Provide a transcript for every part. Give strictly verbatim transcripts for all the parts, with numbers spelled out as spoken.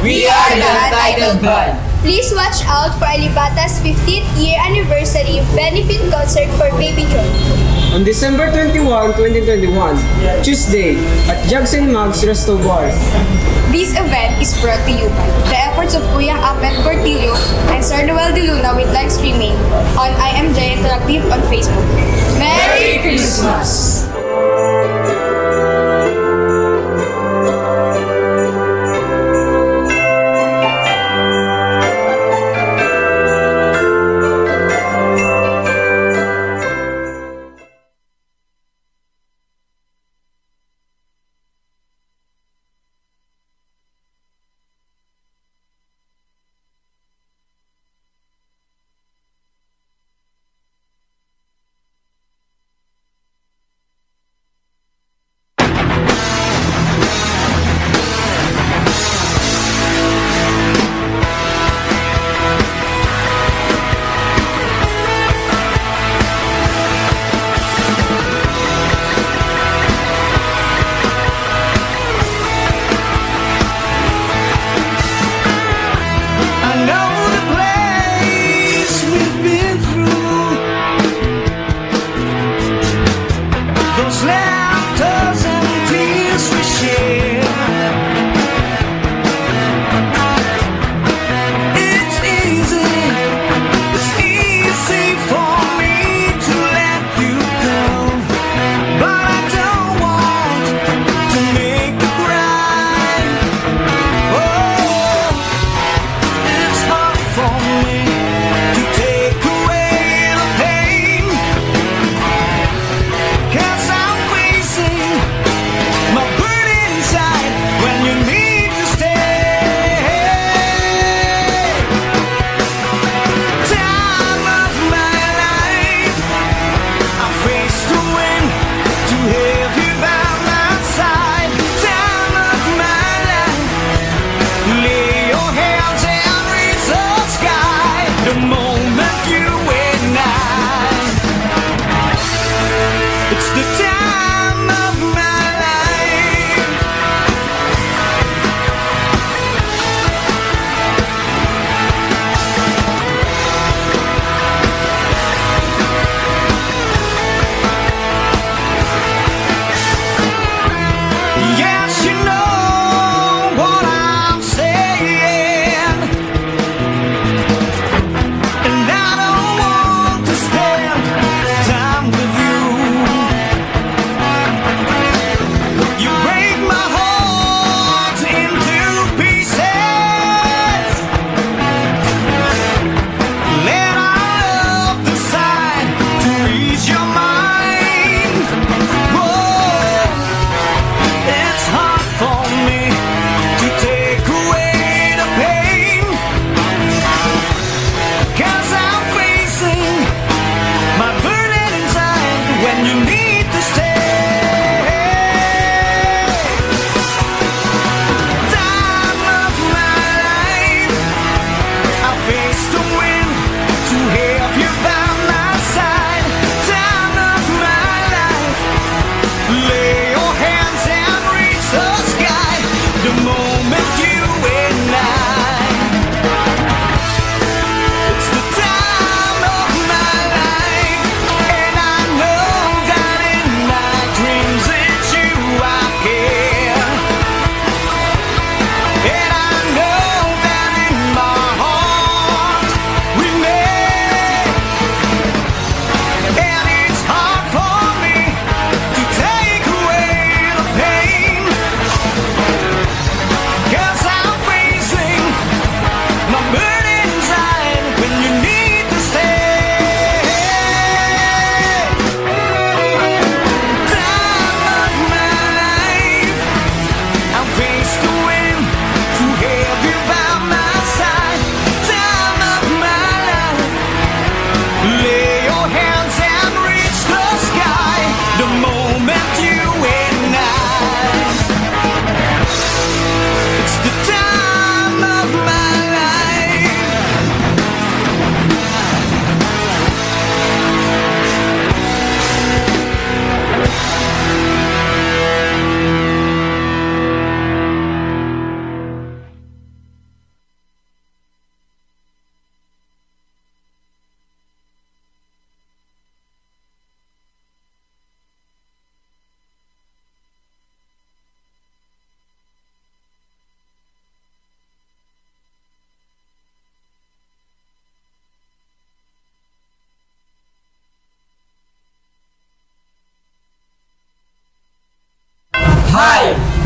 We are the Untitled Band. Please watch out for Alibata's fifteenth year anniversary benefit concert for Baby Joy. On December twenty-one, twenty twenty-one, Tuesday, at Jugs and Mugs Resto Bar. This event is brought to you by the efforts of Kuya Apet Portillo and Sir Noel De Luna with live streaming on I M J Interactive on Facebook. Merry Christmas!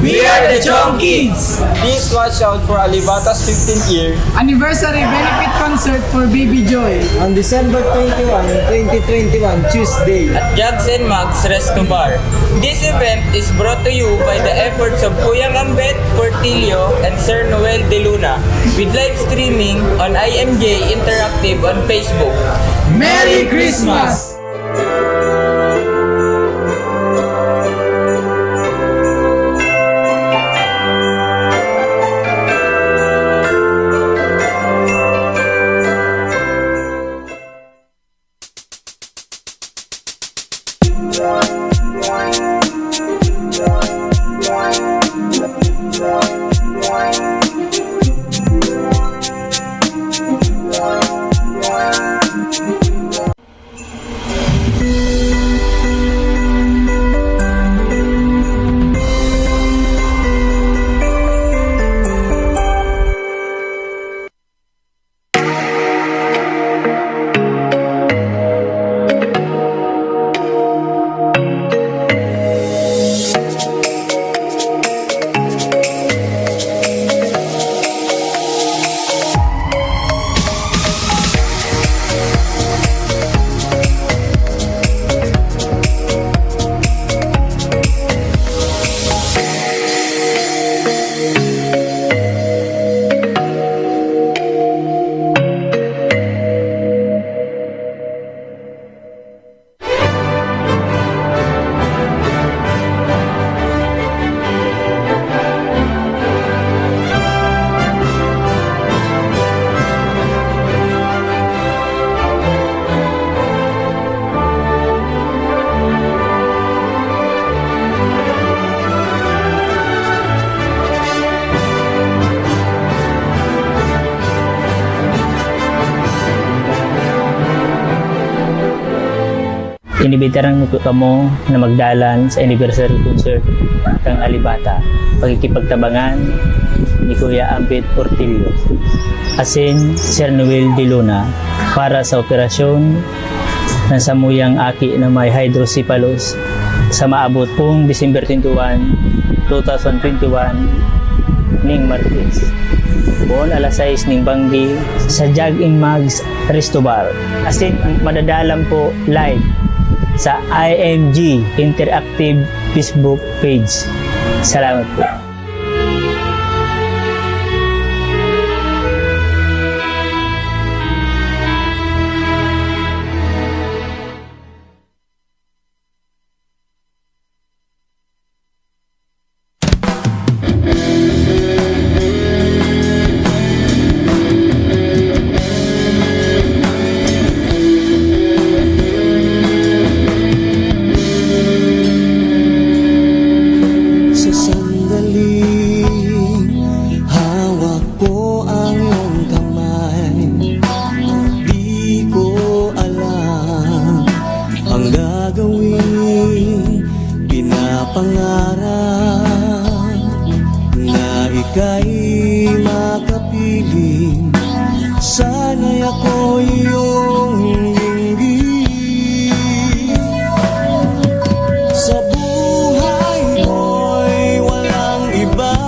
We are the Chong Kids! Please watch out for Alibata's fifteenth year anniversary benefit concert for Baby Joy on December twenty-one, twenty twenty-one, Tuesday, at Jugs and Mugs Resto Bar. This event is brought to you by the efforts of Kuyang Ambet Portillo and Sir Noel De Luna, with live streaming on I M J Interactive on Facebook. Merry Christmas! Inibitaran ko kamo na magdalan sa anniversary concert kan Alibata, pakikipagtabangan ni Kuya Ambet Portillo asin Sir Noel De Luna para sa operasyon ng samuyang aki na may hydrocephalus sa maabot pong December twenty-one, two thousand twenty-one, ning Martes, poon alas sais ning banggi sa Jugs and Mugs Resto Bar. Asin madadalan po live sa I M G Interactive Facebook page. Salamat po. Sa sandaling hawak ko ang iyong kamay, di ko alam ang gagawin. Pinapangarap na ika'y makapiling, sana'y ako'y iyong linggin. Sa buhay ko'y walang iba,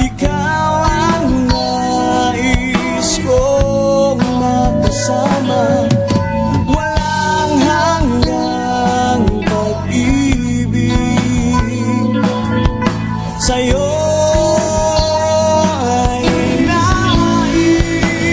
ikaw ang nais kong makasama. Walang hanggang pag-ibig sa'yo ay nais.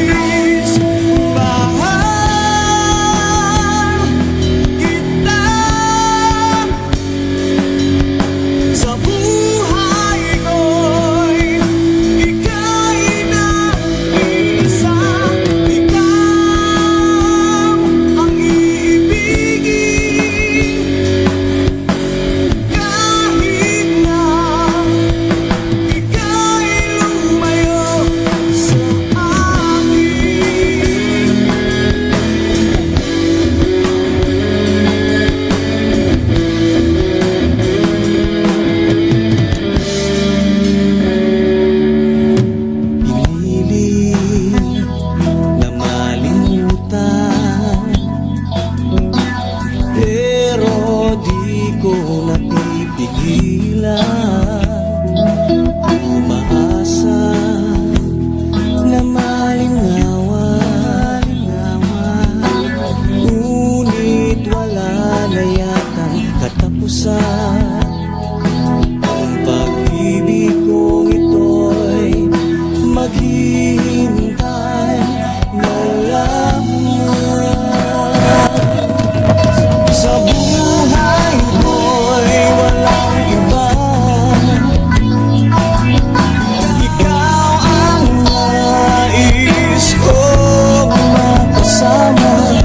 Umaasa na malingawan, ngunit wala na yatang katapusan. Ang pag-ibig kong ito'y maghihintay na lamang. Sa buhay ko'y walang iba, ikaw ang nais kong makasama.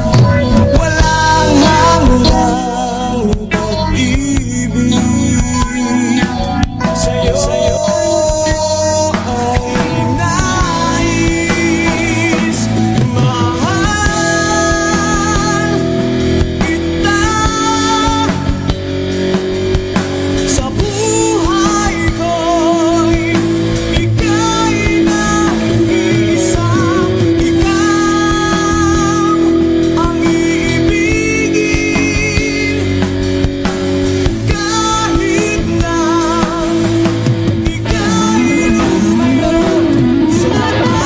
Walang hanggang pag-ibig sa'yo ay nais. Mahal kita. Sa buhay ko'y ika'y nag-iisa. Ikaw ang iibigin kahit na ika'y lumayo sa akin.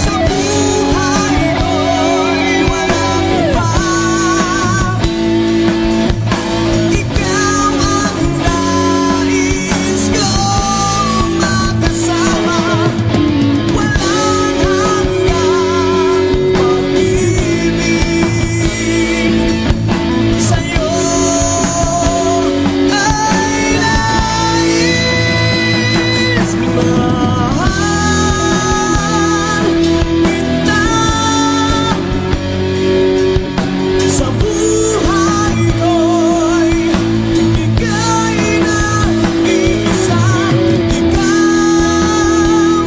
Sa buhay ko'y walang iba, ikaw ang nais kong makasama. Walang hanggang pag-ibig sa'yo ay nais. Mahal kita. Sa buhay ko'y ika'y nag-iisa. Ikaw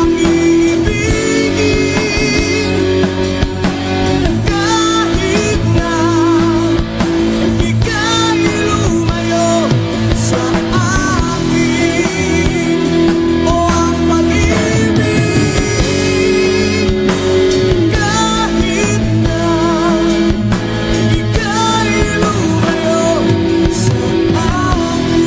ang iibigin kahit na ika'y lumayo sa akin. O ang pag-ibig, kahit na ika'y lumayo sa akin.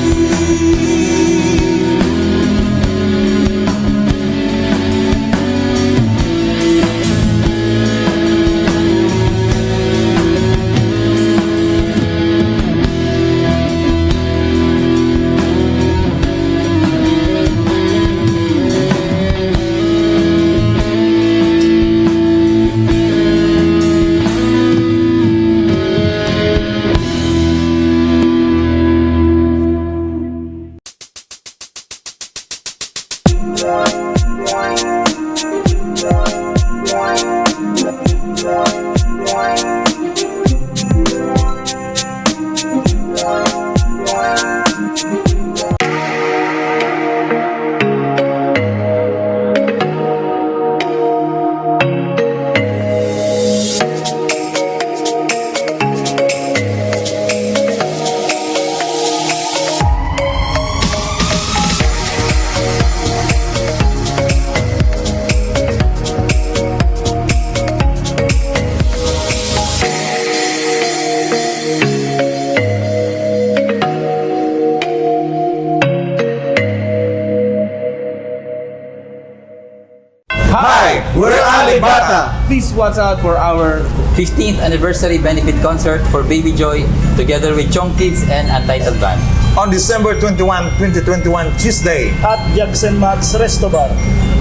Hi, we're Alibata. Please watch out for our fifteenth anniversary benefit concert for Baby Joy together with Chong Kids and Untitled Band on December twenty-one, twenty twenty-one, Tuesday at Jackson Max Resto Bar.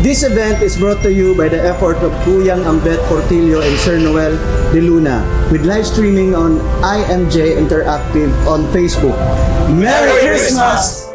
This event is brought to you by the effort of Kuyang Ambet Portillo and Sir Noel De Luna, with live streaming on I M J Interactive on Facebook. Merry Christmas!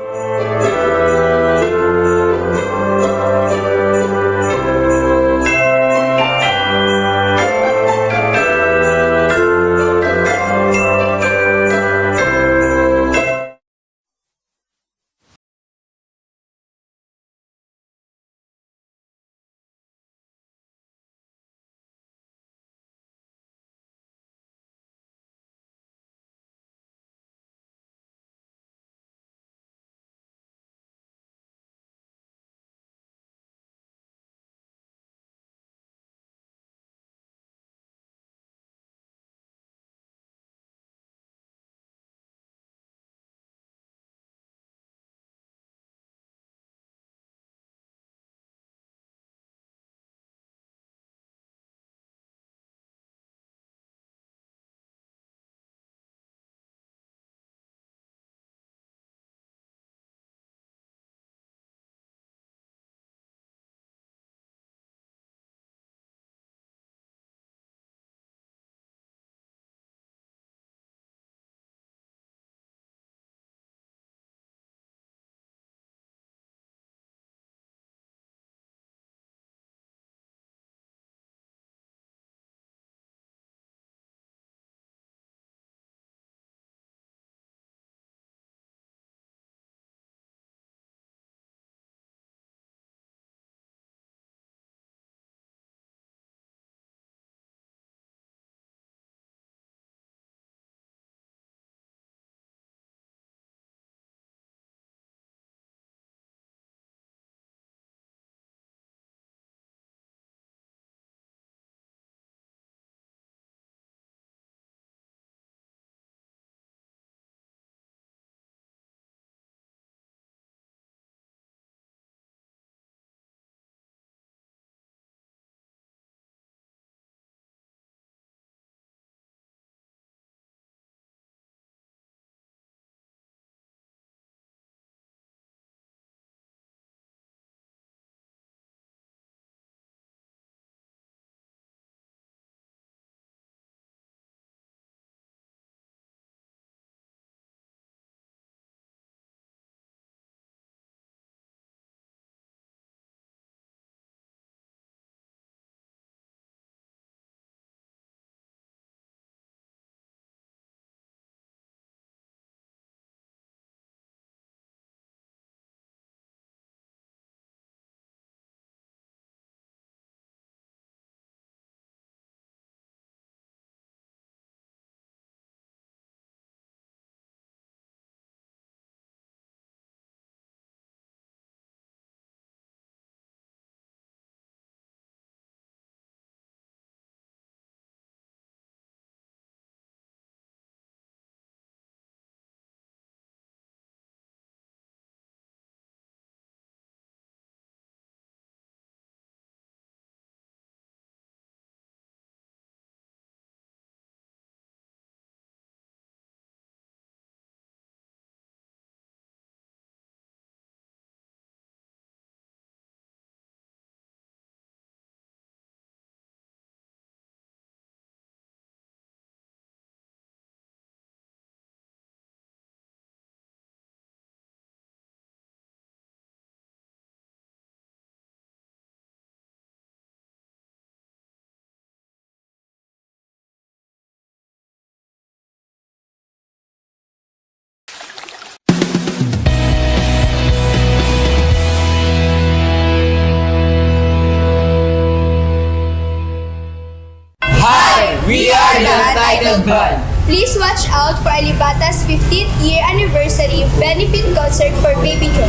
Band. Please watch out for Alibata's fifteenth year anniversary benefit concert for Baby Joy.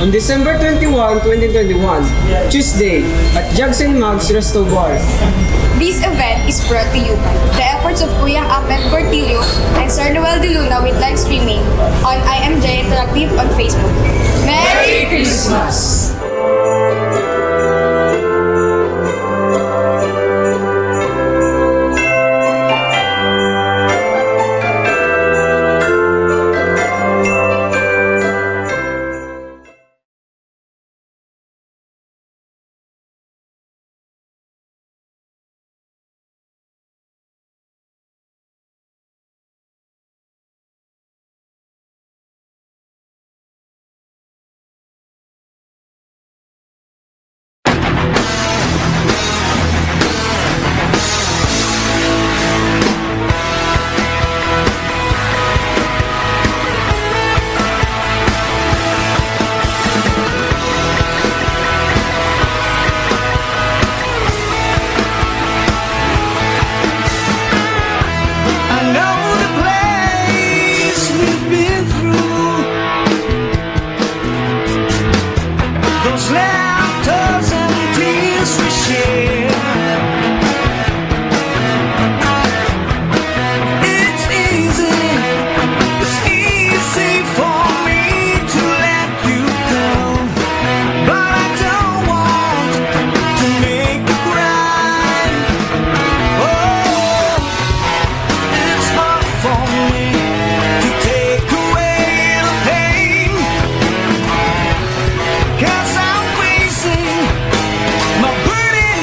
On December twenty-one, twenty twenty-one, Tuesday, at Jugs and Mugs Resto Bar. This event is brought to you by the efforts of Kuya Ahmed Portillo and Sir Noel De Luna with live streaming on I M J Interactive on Facebook. Merry Christmas! I know the place we've been through. Those laughters and tears we shared. It's easy, it's easy for me to let you go, but I don't want to make you cry. Oh, it's hard for me to take away the pain, 'cause I'm facing my burning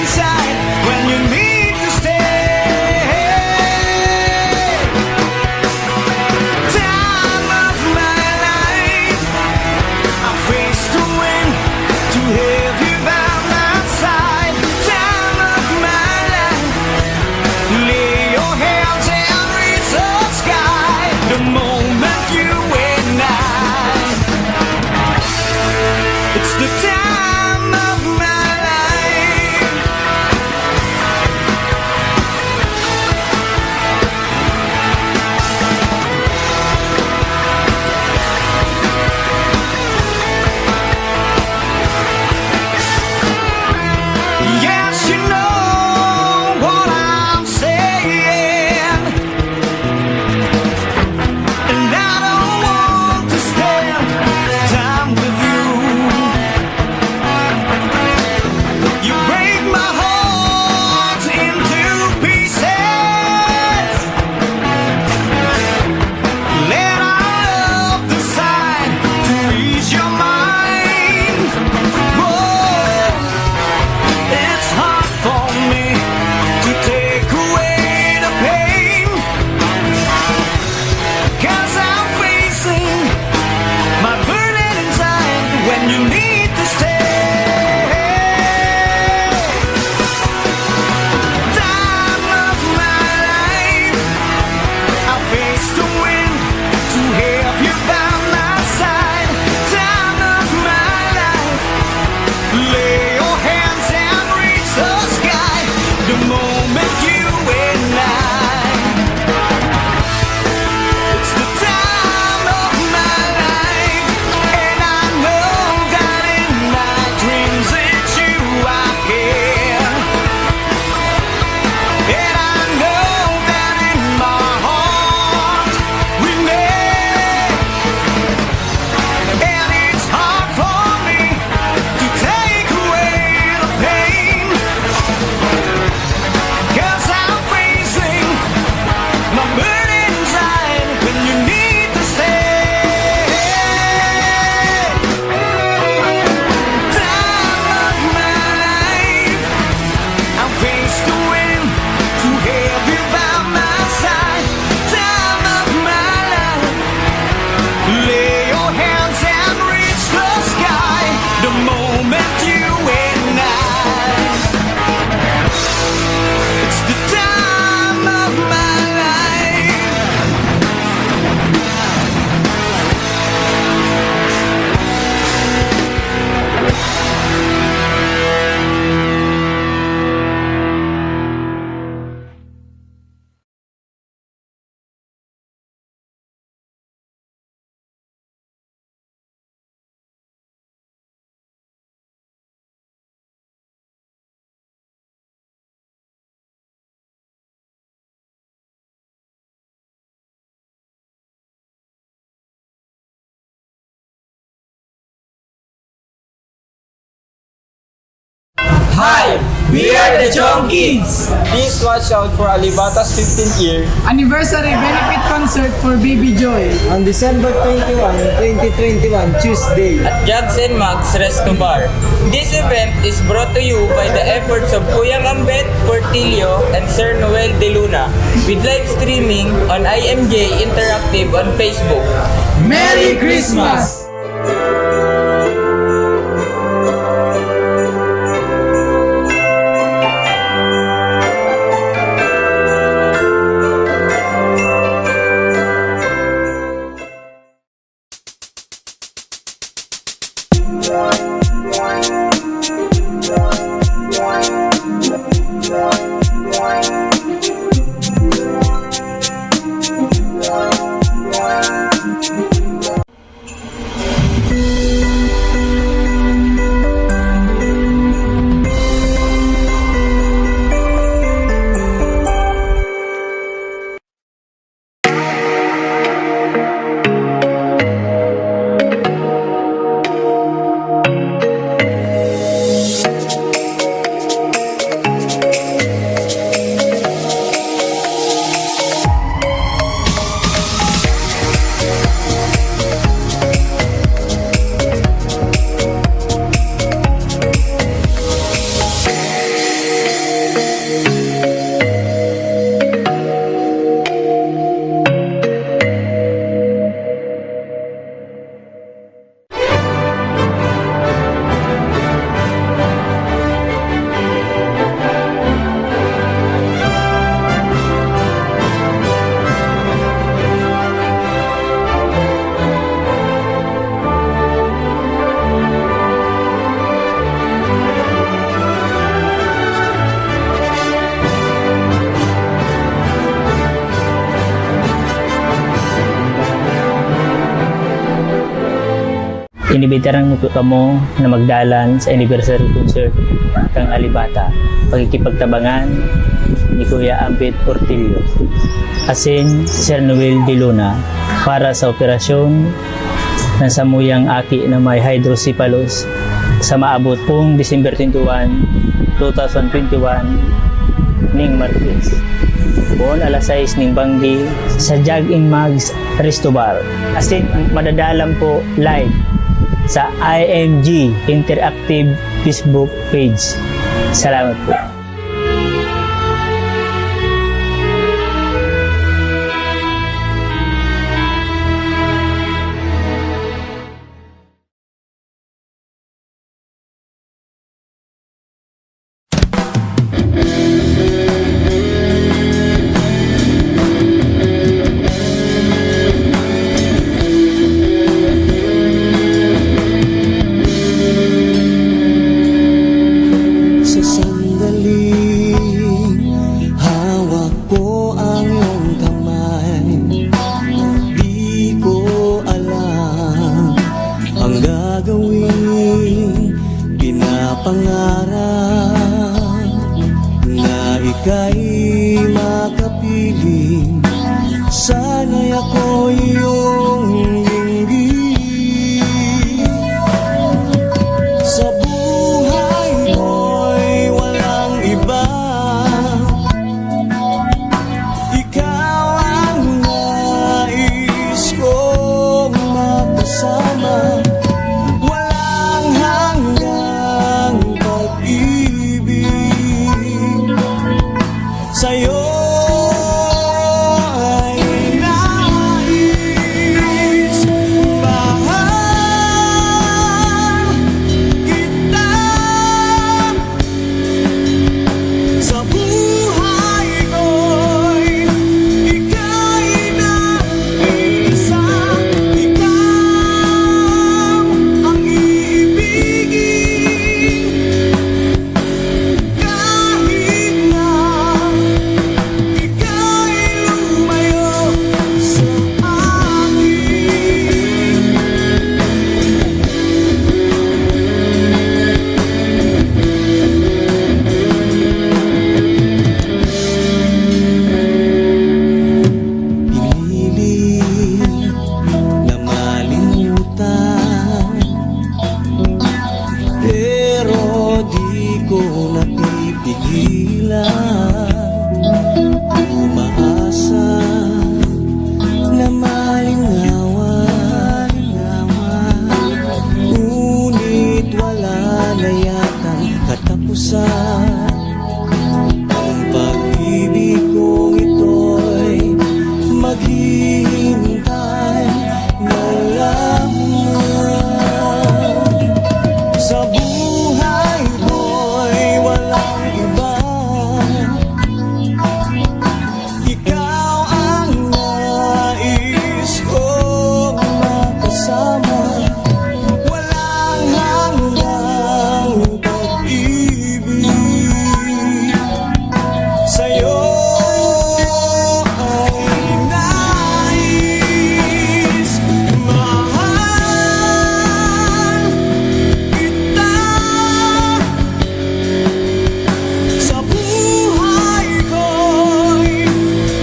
Hi, we are the Chong Kids. Please watch out for Alibata's fifteenth year anniversary benefit concert for Baby Joy on December twenty-one, twenty twenty-one, Tuesday, at Jags and Mags Resto Bar. This event is brought to you by the efforts of Kuyang Ambet Portillo and Sir Noel De Luna, with live streaming on I M J Interactive on Facebook. Merry Christmas! Inibitaran ko kamo na magdalan sa anniversary concert kan Alibata, pakikipagtabangan ni Kuya Ambet Portillo asin Sir Noel De Luna para sa operasyon ng samuyang aki na may hydrocephalus sa maabot pong December twenty-one, two thousand twenty-one, ning Martes, poon alas sais ning banggi sa Jags and Mags Resto Bar. Asin madadalan po live sa I M G Interactive Facebook page. Salamat po. Sa sandaling hawak ko ang iyong kamay, di ko alam ang gagawin. Pinapangarap na ika'y makapiling, sana'y ako iyong linggin. Sa buhay ko'y walang iba, ikaw ang nais kong makasama. Walang hanggang pag-ibig sa'yo. Umaasa na malingawan, ngunit wala na yatang katapusan. Ang pag-ibig kong ito'y maghihintay na lamang. Sa buhay ko'y walang iba, ikaw ang nais kong makasama. Walang hanggang pag-ibig sa'yo ay nais. Mahal kita. Sa buhay ko'y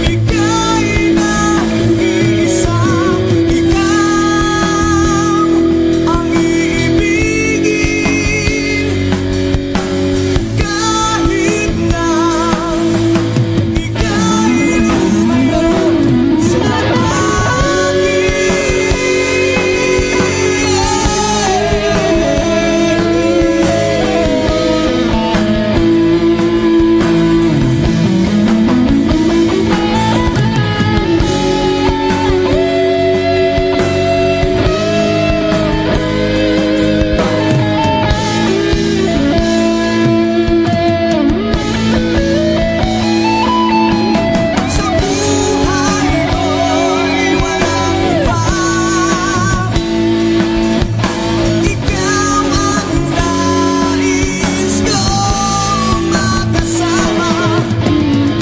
ika'y nag-iisa, ikaw ang iibigin, kahit na ika'y lumayo sa akin. Sa buhay ko'y walang iba, ikaw ang nais kong makasama.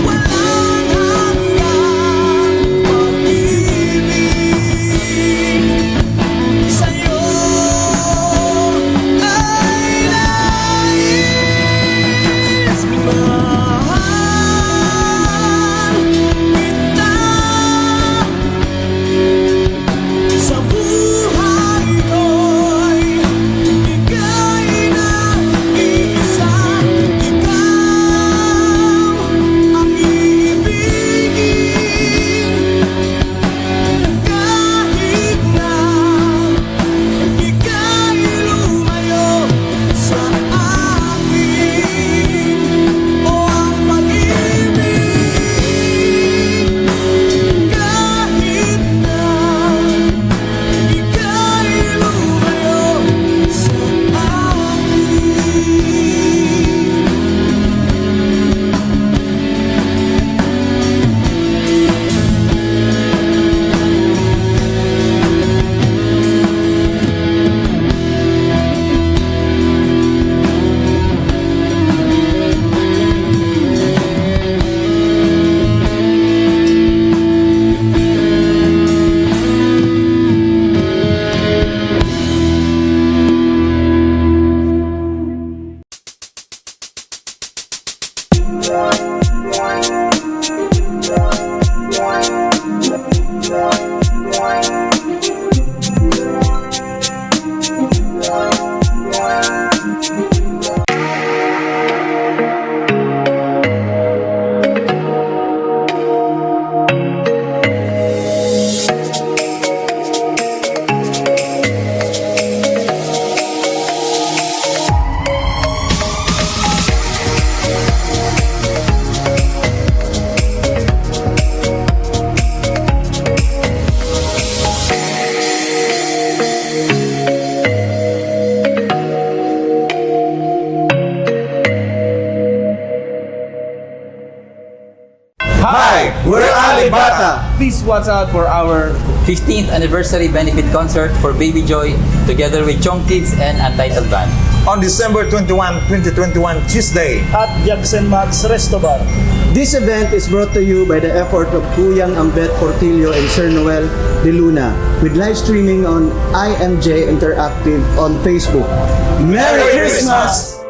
Walang hanggang pag-ibig sa'yo ay nais. Mahal kita. Sa buhay ko'y ika'y nag-iisa, ikaw ang iibigin, kahit na ika'y lumayo sa akin. O ang pag-ibig, kahit na ika'y lumayo sa akin. Hi, we're Alibata. Please watch out for our fifteenth anniversary benefit concert for Baby Joy together with Chong Kids and Untitled Band. On December twenty-one, twenty twenty-one, Tuesday. At Jackson Max Resto Bar. This event is brought to you by the effort of Kuyang Ambet Portillo and Sir Noel De Luna, with live streaming on I M J Interactive on Facebook. Merry Christmas!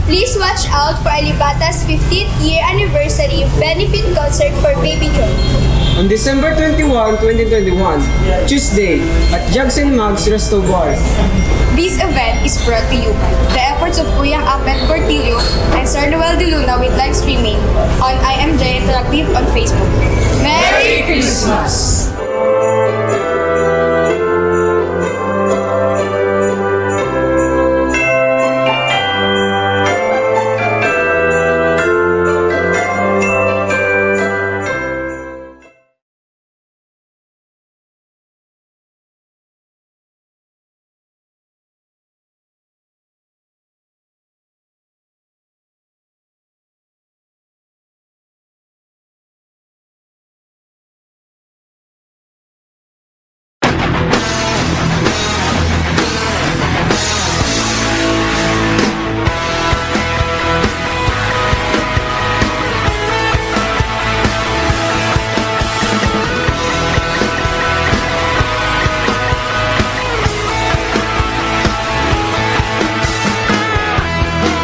Please watch out for Alibata's fifteenth year anniversary benefit concert for Baby Joy. On December twenty-one, twenty twenty-one, Tuesday, at Jugs and Mugs Resto Bar. This event is brought to you by the efforts of Kuyang Apet Portillo and Sir Noel De Luna with live streaming on I M J Interactive on Facebook. Merry Christmas!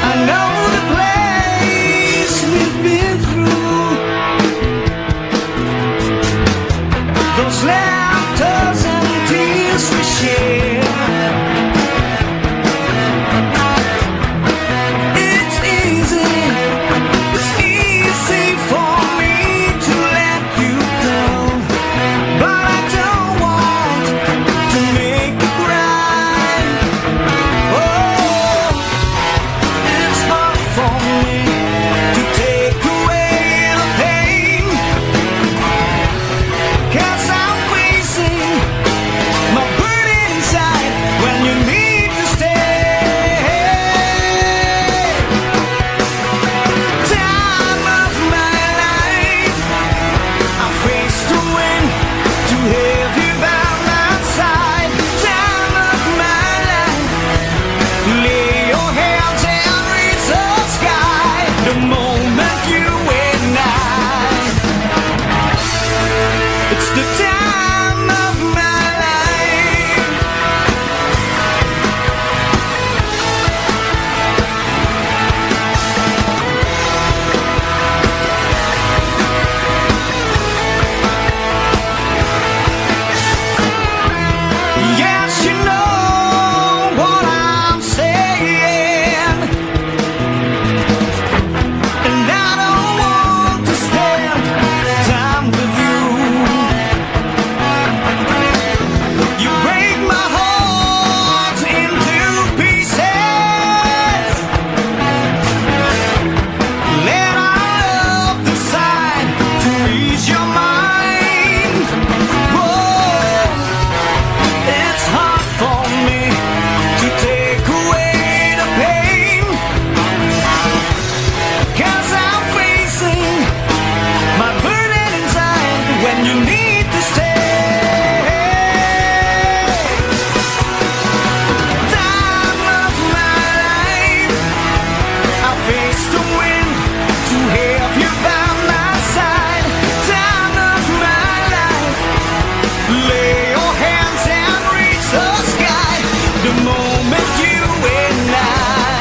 I know the place we've been through. Those laughters and tears we shared. It's easy, it's easy for me to let you go, but I don't want to make you cry. Oh, it's hard for me to take away the pain, 'cause I'm facing my burden inside when you need to stay. Time of my life, I face the wind to have you by my side. Time of my life, lay your hands and reach the sky. The moment you and I, it's the time of my life. Yes, you know what I'm saying. And I don't want to spend time with you. You break my heart into pieces. Let our love decide to ease your mind. Whoa, it's hard for me to take away the pain, 'cause I'm facing my burden inside when you need to stay. Time of my life, I face the wind to have you by my side. Time of my life, lay your hands and reach the sky. The moment you and I,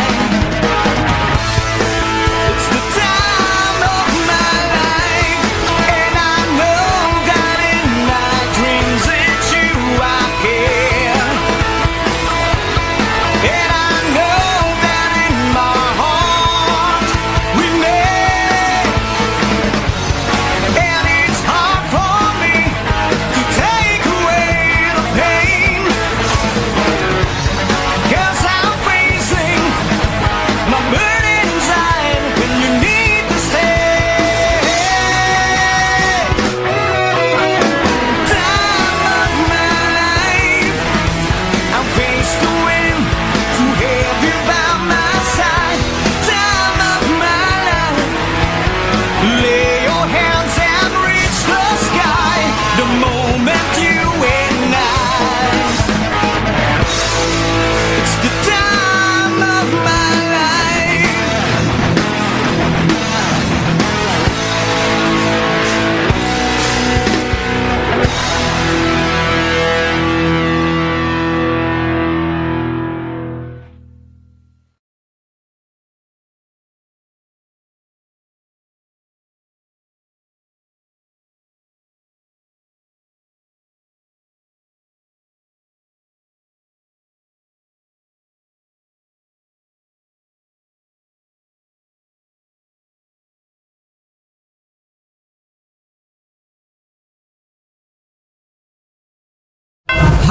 it's the time of my life, and I know that in my dreams it's you I care. And I know that in my heart we met. And it's hard for me to take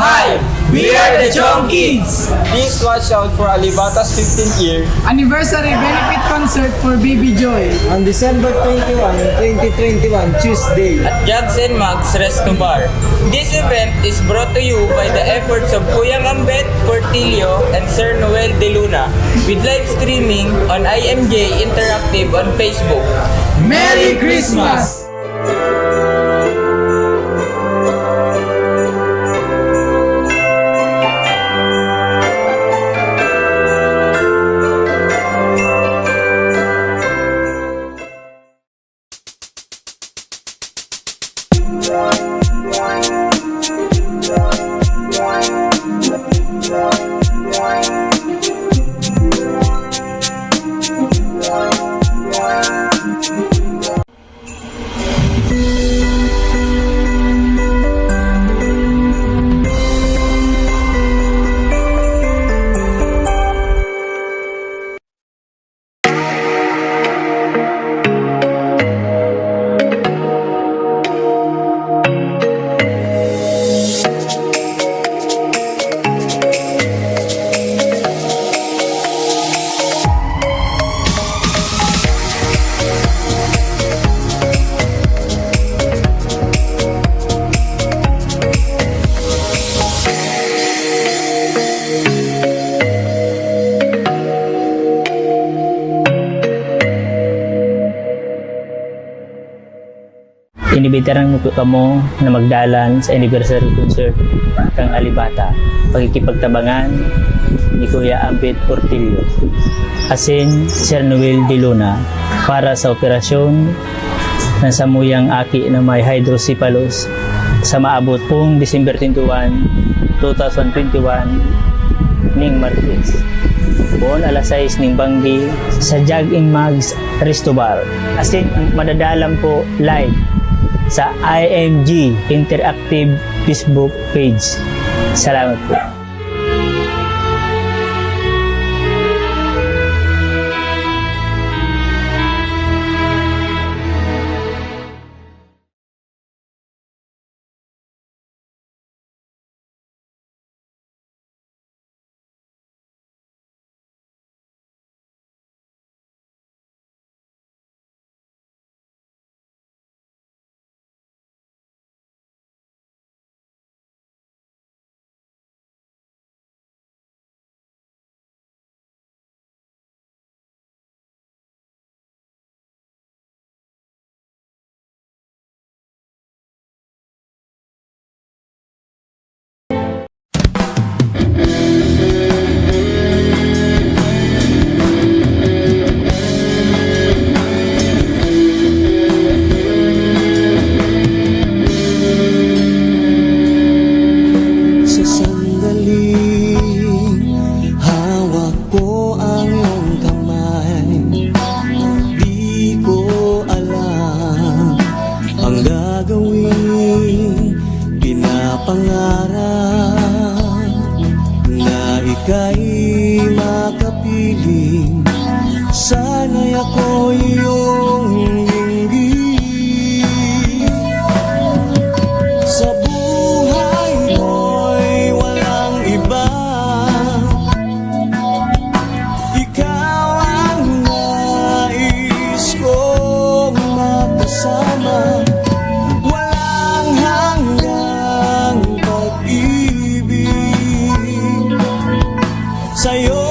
Hi, we are the Chong Kids. Please watch out for Alibata's fifteenth year anniversary benefit concert for Baby Joy on December twenty-one, twenty twenty-one, Tuesday, at Jugs and Mugs Resto Bar. This event is brought to you by the efforts of Kuyang Ambet Portillo and Sir Noel De Luna, with live streaming on I M J Interactive on Facebook. Merry Christmas! Inibitaran mo po kamo na magdalan sa anniversary concert kan Alibata, pakikipagtabangan ni Kuya Ambet Portillo, asin Sir Noel De Luna, para sa operasyon ng samuyang aki na may hydrocephalus sa maabot pong December twenty-one, two thousand twenty-one, ning Martes, poon alas sais ning banggi, sa Jugs and Mugs Resto Bar. Asin madadalan po live sa I M G Interactive Facebook page. Salamat po. Sa sandaling hawak ko ang iyong kamay, di ko alam ang gagawin. Pinapangarap na ika'y makapiling, sana'y ako'y iyong linggin. Sa buhay ko'y walang iba, ikaw ang nais kong makasama. Walang hanggang pag-ibig, sa'yo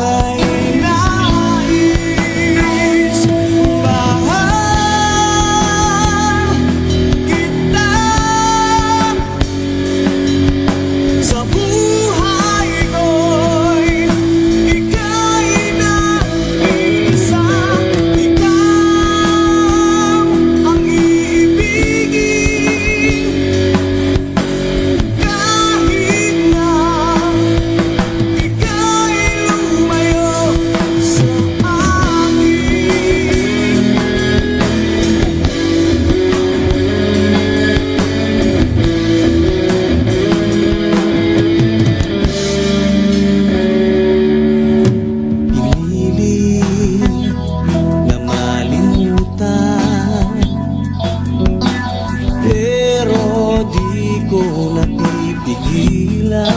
ay nais. Mahal kita. Sa buhay ko'y ika'y nag-iisa, ikaw ang iibigin. Kahit na ika'y lumayo sa akin. Pinili na malimutan, pero di ko napipigilan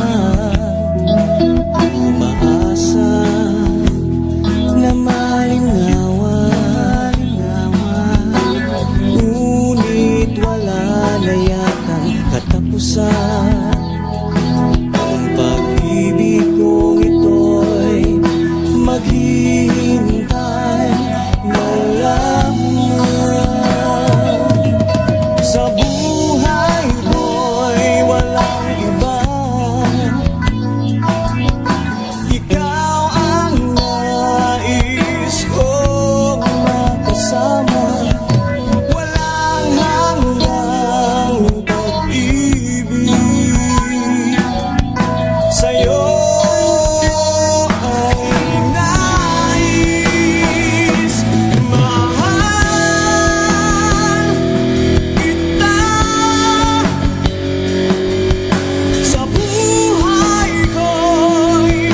umaasa na malingawan, ngunit wala na yatang katapusan. Ang pag-ibig kong ito'y maghihintay na lamang. Sa buhay ko'y walang iba, ikaw ang nais kong makasama. Walang hanggang pag-ibig sa'yo ay nais. Mahal kita. Sa buhay ko'y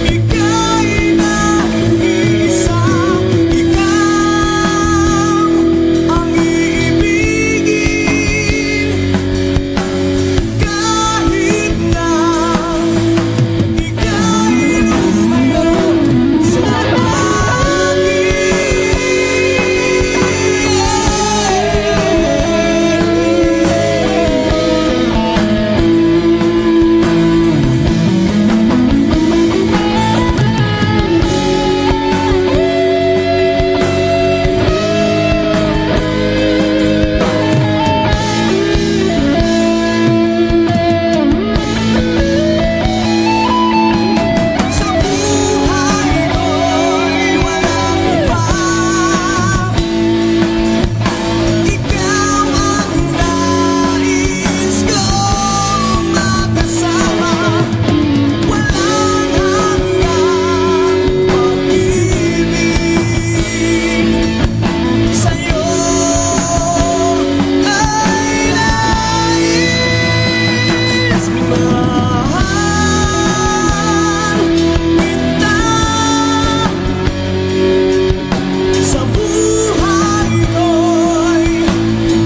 ika'y nag-iisa, ikaw ang iibigin. Kahit na ika'y lumayo sa akin. Sa buhay ko'y walang iba. Ikaw ang nais kong makasama. Walang hanggang pag-ibig sa'yo ay nais. Mahal kita. Sa buhay ko'y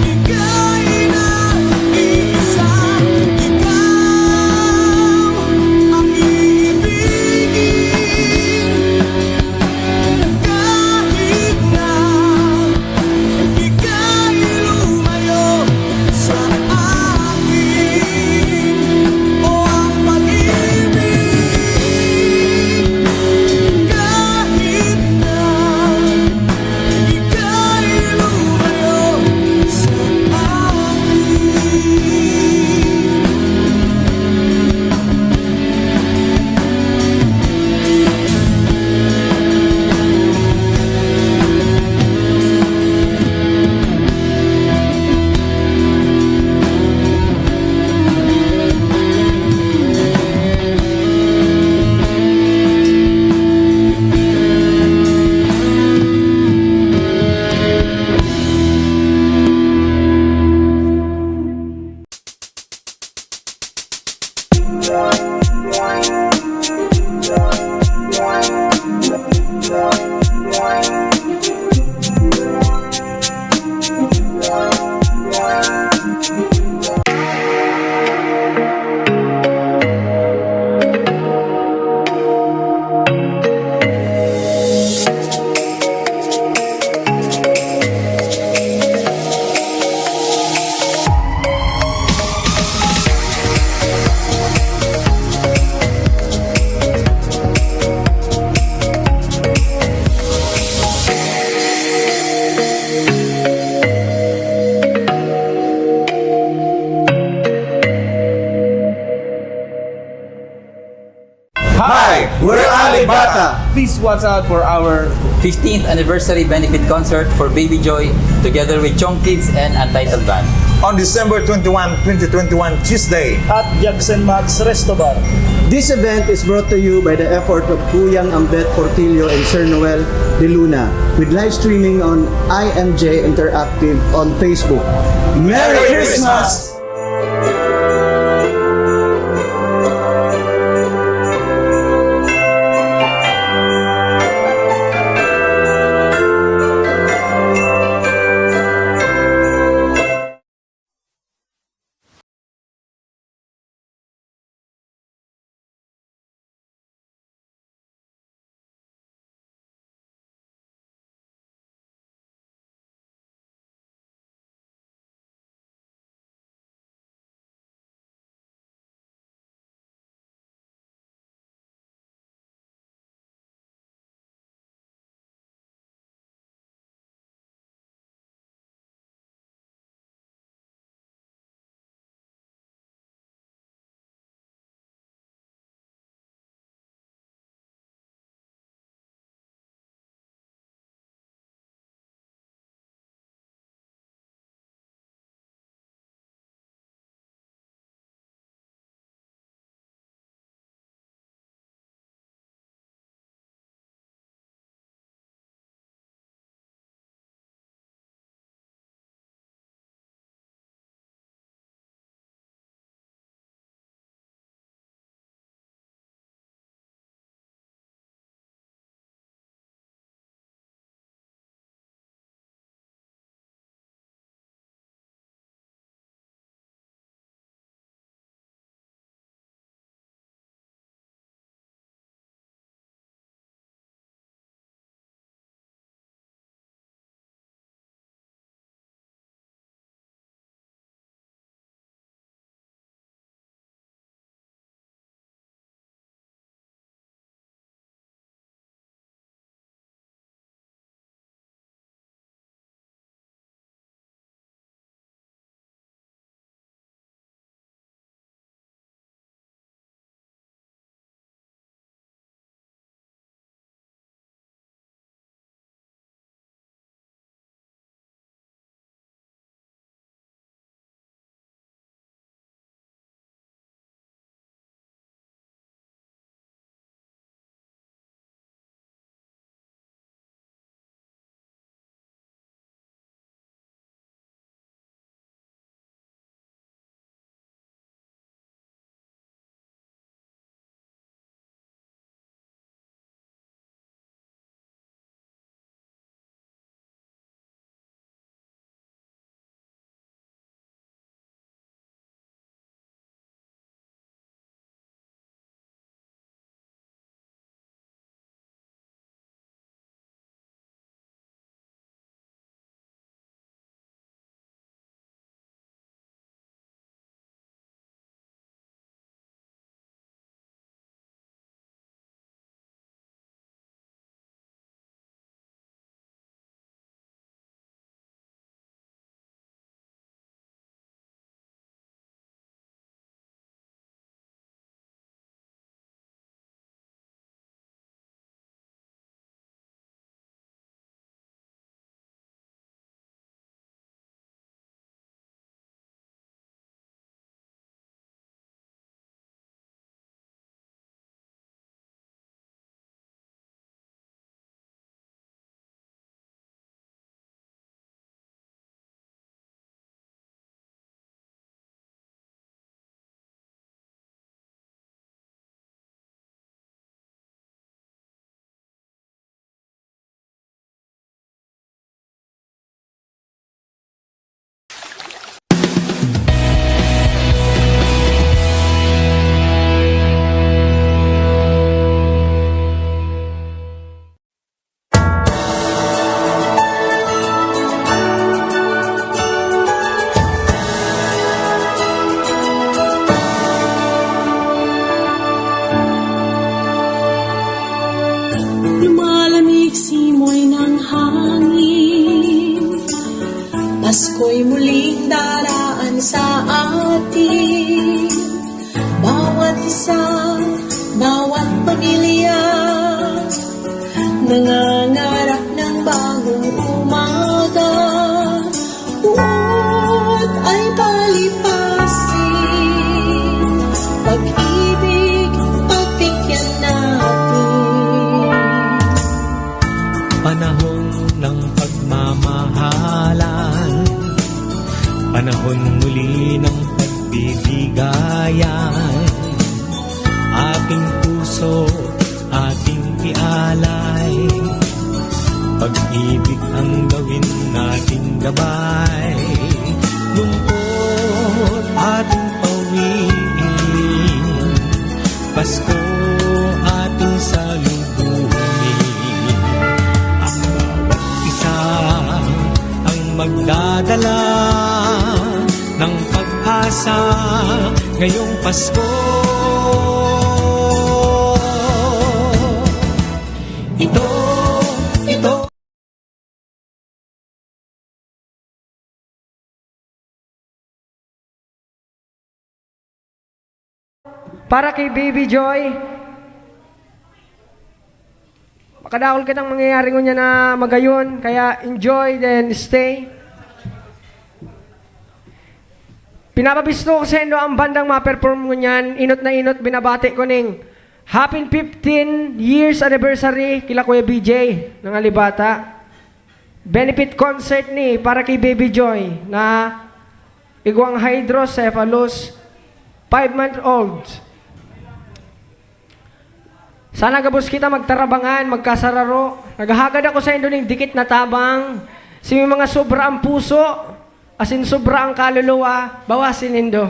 ika'y nag-iisa, ikaw ang iibigin. Kahit na ika'y lumayo sa akin, o ang pag-ibig, kahit na ika'y lumayo sa akin. Hi, we're Alibata. Please watch out for our fifteenth anniversary benefit concert for Baby Joy together with Chong Kids and Untitled Band. On December twenty-one, twenty twenty-one, Tuesday. At Jackson Max Resto Bar. This event is brought to you by the effort of Kuyang Ambet Portillo and Sir Noel De Luna, with live streaming on I M J Interactive on Facebook. Merry Christmas! Bawat isa, bawat pamilya, nangangarap ng bagong umaga. Buot ay palipasin, pag-ibig, pagbigyan natin. Panahon ng pagmamahalan, panahon muli ng pagbibigayan. Ating puso, ating ialay, pag-ibig ang gawin nating gabay. Lungkot ating pawiin, Pasko ating salubungin. Ang bawat isa ang magdadala ng pag-asa ngayong Pasko. Ito, ito. Para kay Baby Joy, makadakol kitang mangyayari ngunyan na magayon, kaya enjoy, then stay. Pinapabisto ko saindo ang bandang ma-perform ngunyan, inot na inot, binabati ko ning happy fifteen years anniversary kila Kuya B J ng Alibata. Benefit concert ni para kay Baby Joy na igwang hydrocephalus, five month old. Sana gabos kita magtarabangan, magkasararo. Naghahagad ako saindo ning dikit na tabang. Si may mga sobra ang puso, asin sobra ang kaluluwa, bawasin nindo.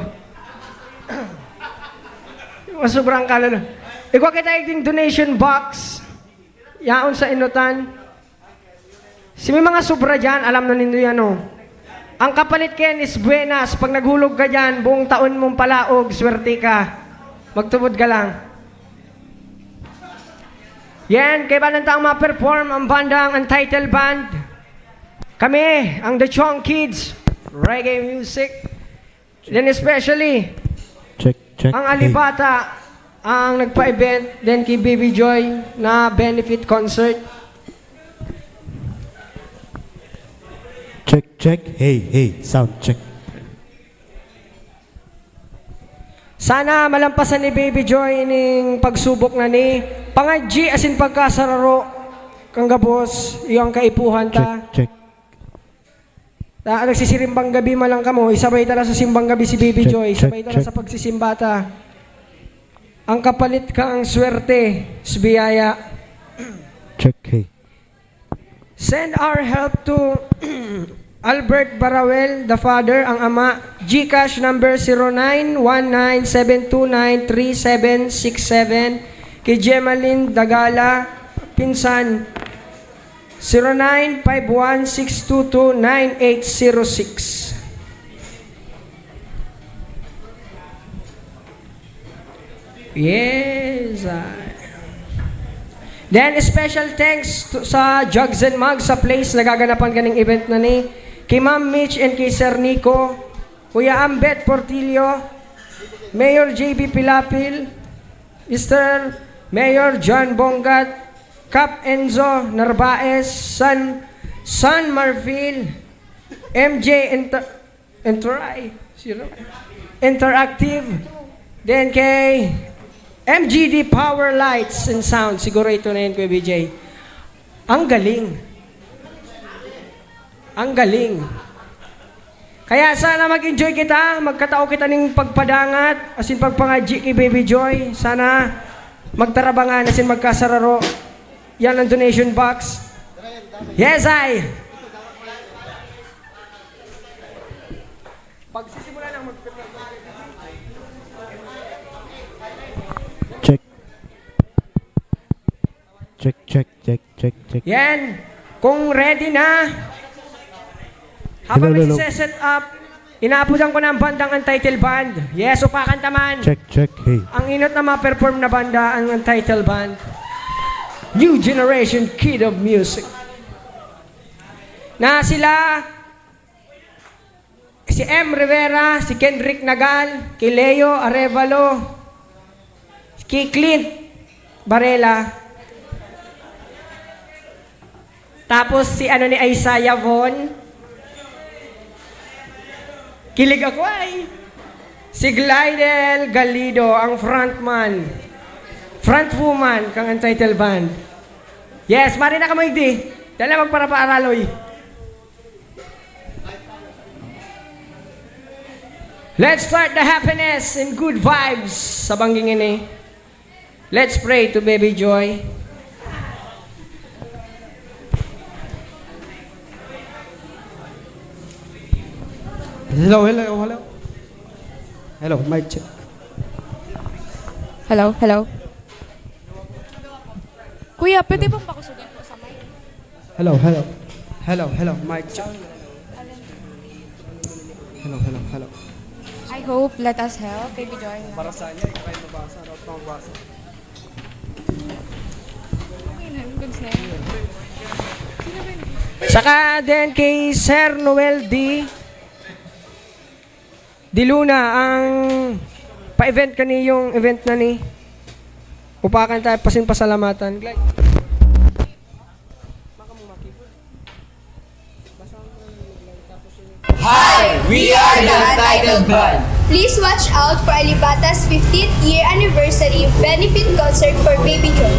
Yung mga sobra ang kaluluwa. Igwa kita igding donation box. Yaon sa inutan. Si may mga sobra diyan, alam na nindo yan, oh. Ang kapalit kayan is buenas. Pag naghulog ka diyan, buong taon mong palaog, swerte ka. Magtubod ka lang. Yan, kaibanan ta ang ma-perform ang bandang Untitled Band. Kami, ang The Chong Kids, reggae music. Then especially, Check, check. Ang Alibata ang nagpa-event, then kay Baby Joy na benefit concert. Check, check. Hey, hey, sound check. Sana malampasan ni Baby Joy ining pagsubok na ni pangadji asin pagkasararo kan gabos, iyo ang kaipuhan ta. Check, check. Ta, nagsisimbang gabi man lang kamo, isabay ta lang sa simbang gabi si Baby Check, Joy, check, isabay ta lang check. Sa pagsisimba ta. Ang kapalit ka ang swerte, sa biyaya. Check, hey. Send our help to Albert Barawel, the father, ang ama, GCash number zero nine one nine seven two nine three seven six seven, kay Gemaline Dagala, pinsan, zero nine five one six two two nine eight zero six. Yes, ah. Then, special thanks to, sa Jugs and Mugs sa place nagaganapan kaning event na ni, kay Ma'am Mitch and kay Sir Nico, Kuya Ambet Portillo, Mayor J B Pilapil, Mister Mayor John Bongat, Cap Enzo Narvaez, San, San Marfil, M J Inter-, Interay, sino? Interactive, then kay M G D Power Lights and Sound, siguro ito na yun, Kuya B J. Ang galing. Ang galing. Kaya sana mag-enjoy kita, magkatao kita ning pagpadangat, asin pagpangadji kay Baby Joy. Sana magtarabangan, asin magkasararo. Yan ang donation box. Yes, I. Pagsisimula ng mag- Check. Check, check, check, check, check. Yan. Kung ready na, habang Hello, hello, hello. Nagse-set up, inaapodan ko na ang bandang Untitled Band. Yes, upakan ta man. Check, check, hey. Ang inot na ma-perform na banda, ang Untitled Band. New generation kid of music. Na sila Si M Rivera, si Kendrick Nagal, ki Leo Arevalo, ki Clint Varela. Tapos si ano ni Isaiah Von. Kilig ako ay. Si Glidel Galido, ang frontman. Frontwoman kang Untitled Band. Yes, mari na kamo igdi. Dala magparapaaraloy. Let's start the happiness and good vibes sa banggi ngini. Let's pray to Baby Joy. Hello, hello, hello. Hello, mic check. Hello, hello. Kuya, pwede bang pakusugan po sa mic? Hello, hello. Hello, hello, mic check. Hello, hello, hello. I hope, let us help, Baby Joy. Barasan niya, ikaw yung mabasa, dapat mabasa. Okay na, goods na yun. Saka din kay Sir Noel D. Di Luna, ang pa-event kani yung event na ni. Upakan tayo, pasin pasalamatan. Glad. Hi! We are the Untitled Band. Please watch out for Alibata's fifteenth year anniversary benefit concert for Baby Joy.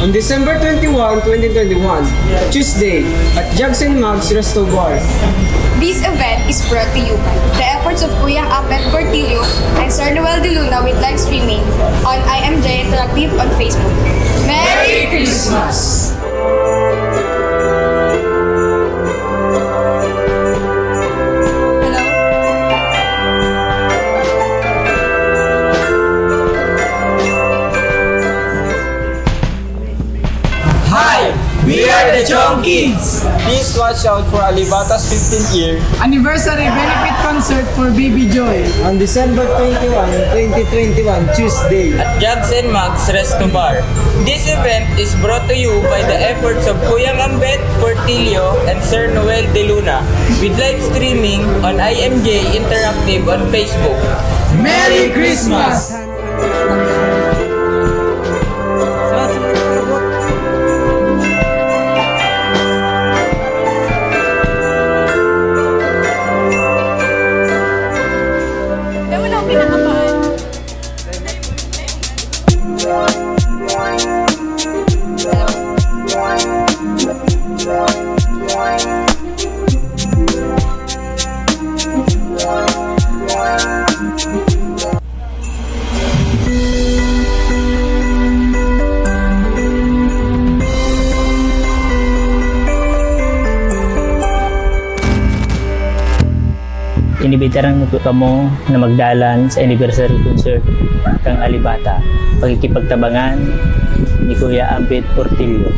On December twenty-one, twenty twenty-one, Tuesday, at Jugs and Mugs Resto Bar. This event is brought to you by the efforts of Kuya Abet Portillo and Sir Noel De Luna with live streaming on I M J Interactive on Facebook. Merry Christmas! Hello? Hi! We are the Chong Kids! Please watch out for Alibata's fifteenth year anniversary benefit concert for Baby Joy on December twenty-one, twenty twenty-one, Tuesday, at Jugs and Mugs Resto Bar. This event is brought to you by the efforts of Kuyang Ambet Portillo and Sir Noel De Luna, with live streaming on I M J Interactive on Facebook. Merry Christmas! Damo na ako kinakabahan. Inibitaran ko kamo na magdalan sa anniversary concert kan Alibata, pakikipagtabangan ni Kuya Ambet Portillo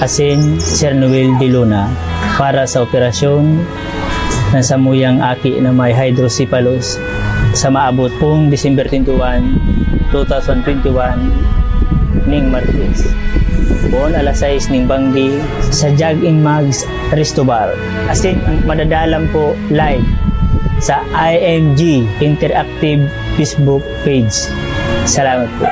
asin Sir Noel De Luna para sa operasyon na samuyang aki na may hydrocephalus sa maabot pong December twenty-one, two thousand twenty-one, ning Martes, poon alas sais ning banggi sa Jugs and Mugs Resto Bar. Asin madadalan po live sa I M G Interactive Facebook page. Salamat po.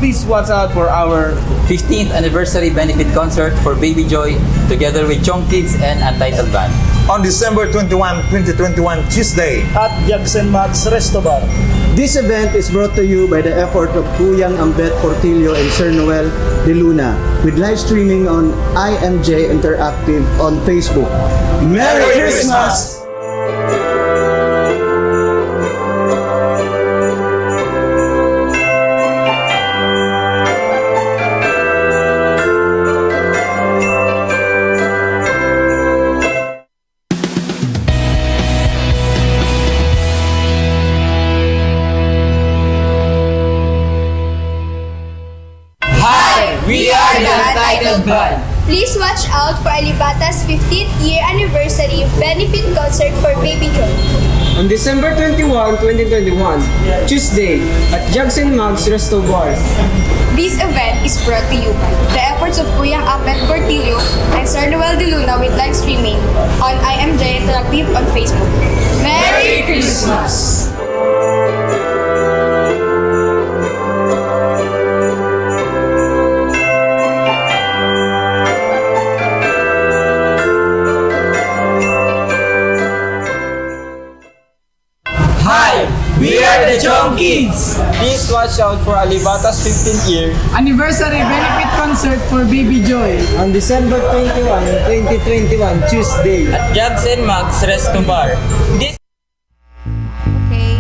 Please watch out for our fifteenth anniversary benefit concert for Baby Joy together with Chong Kids and Untitled Band. On December twenty-one, twenty twenty-one, Tuesday. At Jackson Max Resto Bar. This event is brought to you by the effort of Kuyang Ambet Portillo and Sir Noel De Luna, with live streaming on I M J Interactive on Facebook. Merry Christmas! Hi, we are the Untitled Band. Please watch out for Alibata's fifteenth year anniversary benefit concert for Baby Joy. On December twenty-one, twenty twenty-one, Tuesday, at Jackson Max Resto Bar. This event is brought to you by the efforts of Kuyang Ambet Portillo and Sir Noel De Luna with live streaming on I M J Interactive on Facebook. Merry Christmas! Hi, we are the Chong Kids. Please watch out for Alibata's fifteenth year anniversary benefit concert for Baby Joy on December twenty-one, twenty twenty-one, Tuesday, at Jackson Max Resto Bar. This Okay.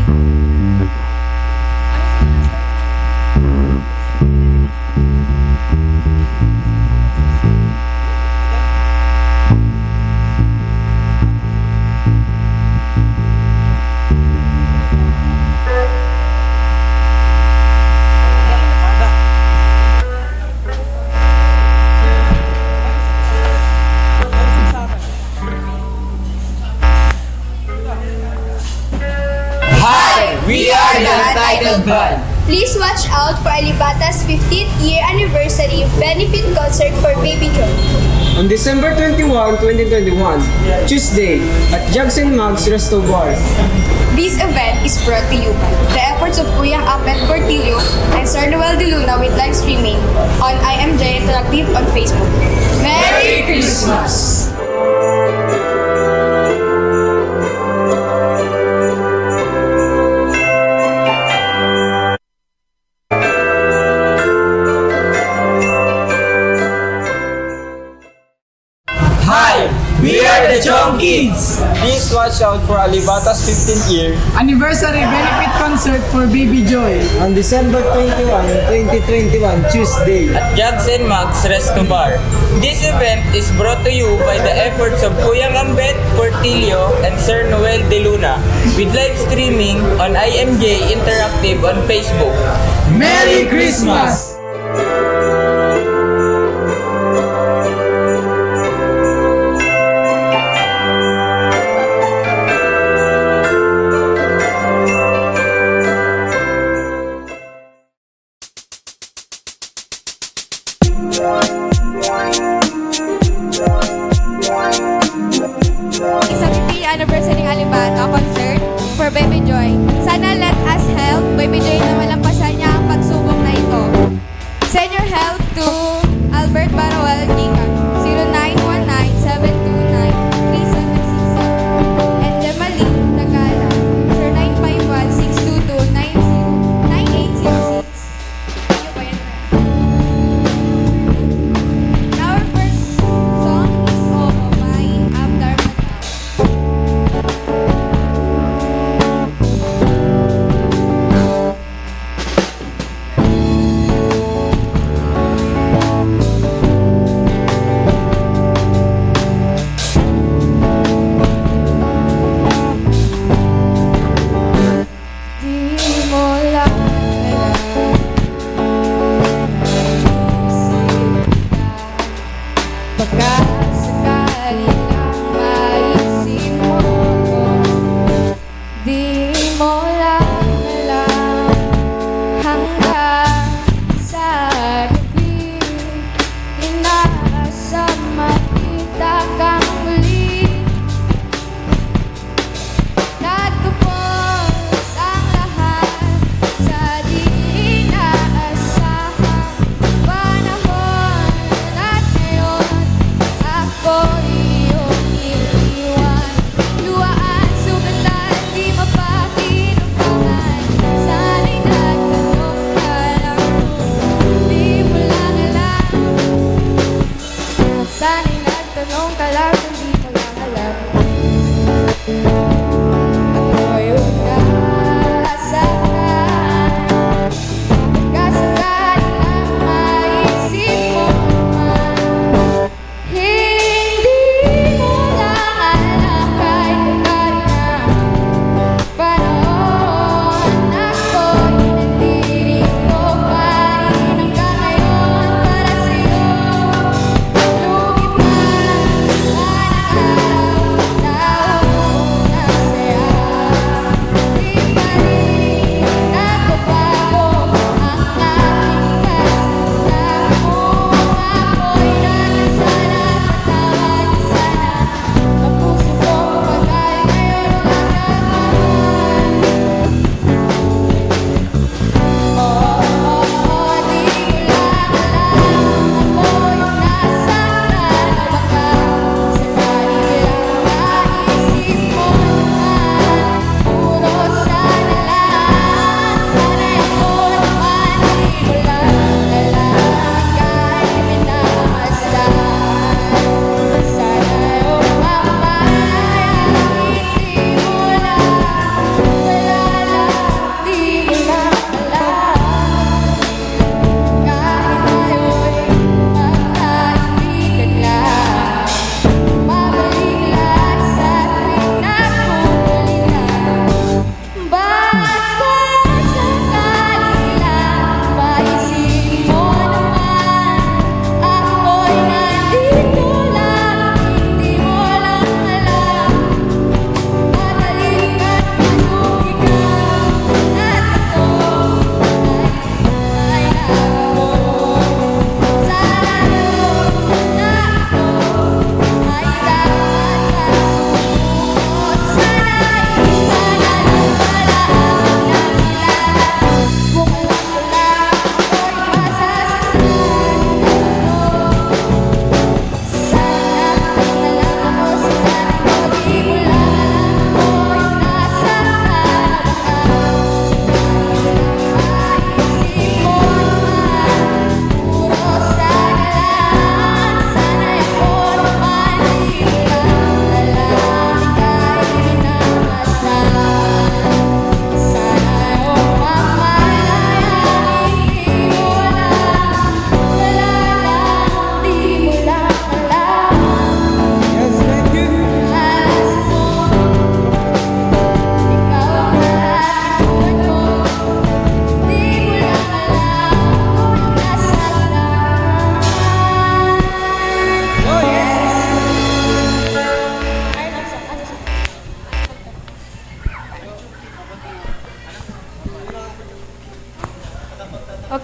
Hi, we are the Untitled Band. Please watch out for Alibata's fifteenth year anniversary benefit concert for Baby Joy. On December twenty-one, twenty twenty-one, Tuesday, at Jackson Max Resto Bar. This event is brought to you by the efforts of Kuyang Ambet Portillo and Sir Noel De Luna with live streaming on I M J Interactive on Facebook. Merry Christmas! Hi, we are the Chong Kids. Please watch out for Alibata's fifteenth year anniversary benefit concert for Baby Joy on December twenty-one, twenty twenty-one, Tuesday, at Jackson Max Resto Bar. This event is brought to you by the efforts of Kuyang Ambet Portillo and Sir Noel De Luna, with live streaming on I M J Interactive on Facebook. Merry Christmas! Sa fiftieth anniversary ng Alibata concert for Baby Joy. Sana let us help Baby Joy na malampasan niya ang pagsubok na ito. Send your help to Albert Barawal Giga, zero nine one nine, seven two nine, three seven six seven, and Gemaline Nagala, zero nine five one, six two two, nine zero, nine eight zero six. Our first song is Oho by Abdar Manaw.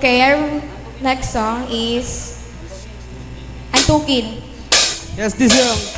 Okay, our next song is Antukin. Yes, this song.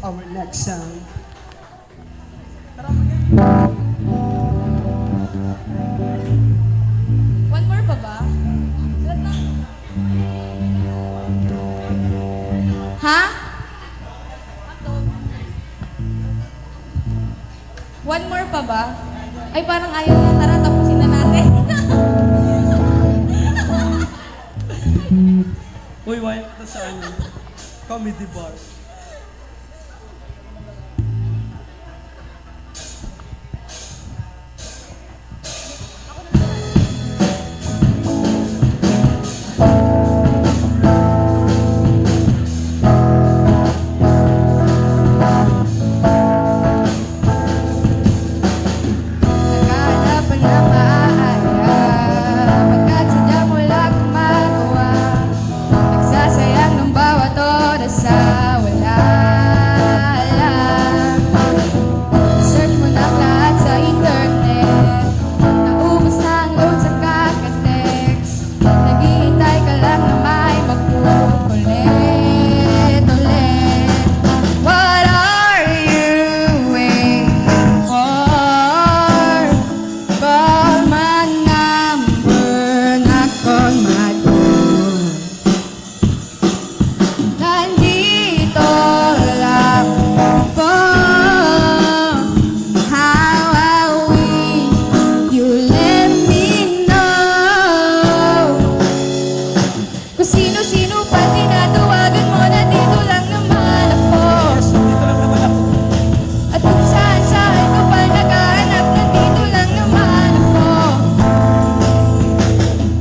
Our next song. One more pa ba? Ha? One more pa ba? Ay, parang ayaw niya. Tara, tapusin na natin. Uy, why? Ito sa ano? Comedy bar. Naghahanap ng maaaya, pagkat sadya mo lang gumagawa. Nagsasayang ng bawat oras sa wala lang. Search mo ng lahat sa internet, naubos na ang load sa kaka-text. Naghihintay ka lang na may magkukulit ulit. What are you waiting for? Call my number, knock on my door. Nandito lang ako. How I wish you let me know. Kung sino-sino pa tinatawagan mo, nandito lang naman ako. At kung saan-saan ka pa naghahanap, nandito lang naman ako.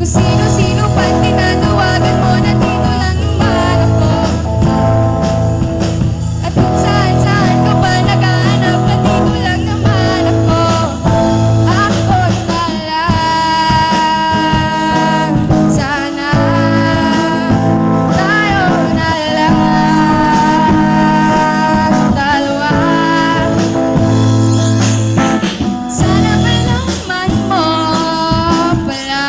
Kung sino-sino pa tinatawagan mo, nandito lang naman ako. At kung saan-saan ka pa naghahanap, nandito lang naman ako. Ako na lang sana. Tayo na lang dalawa. Sana malaman mo pala.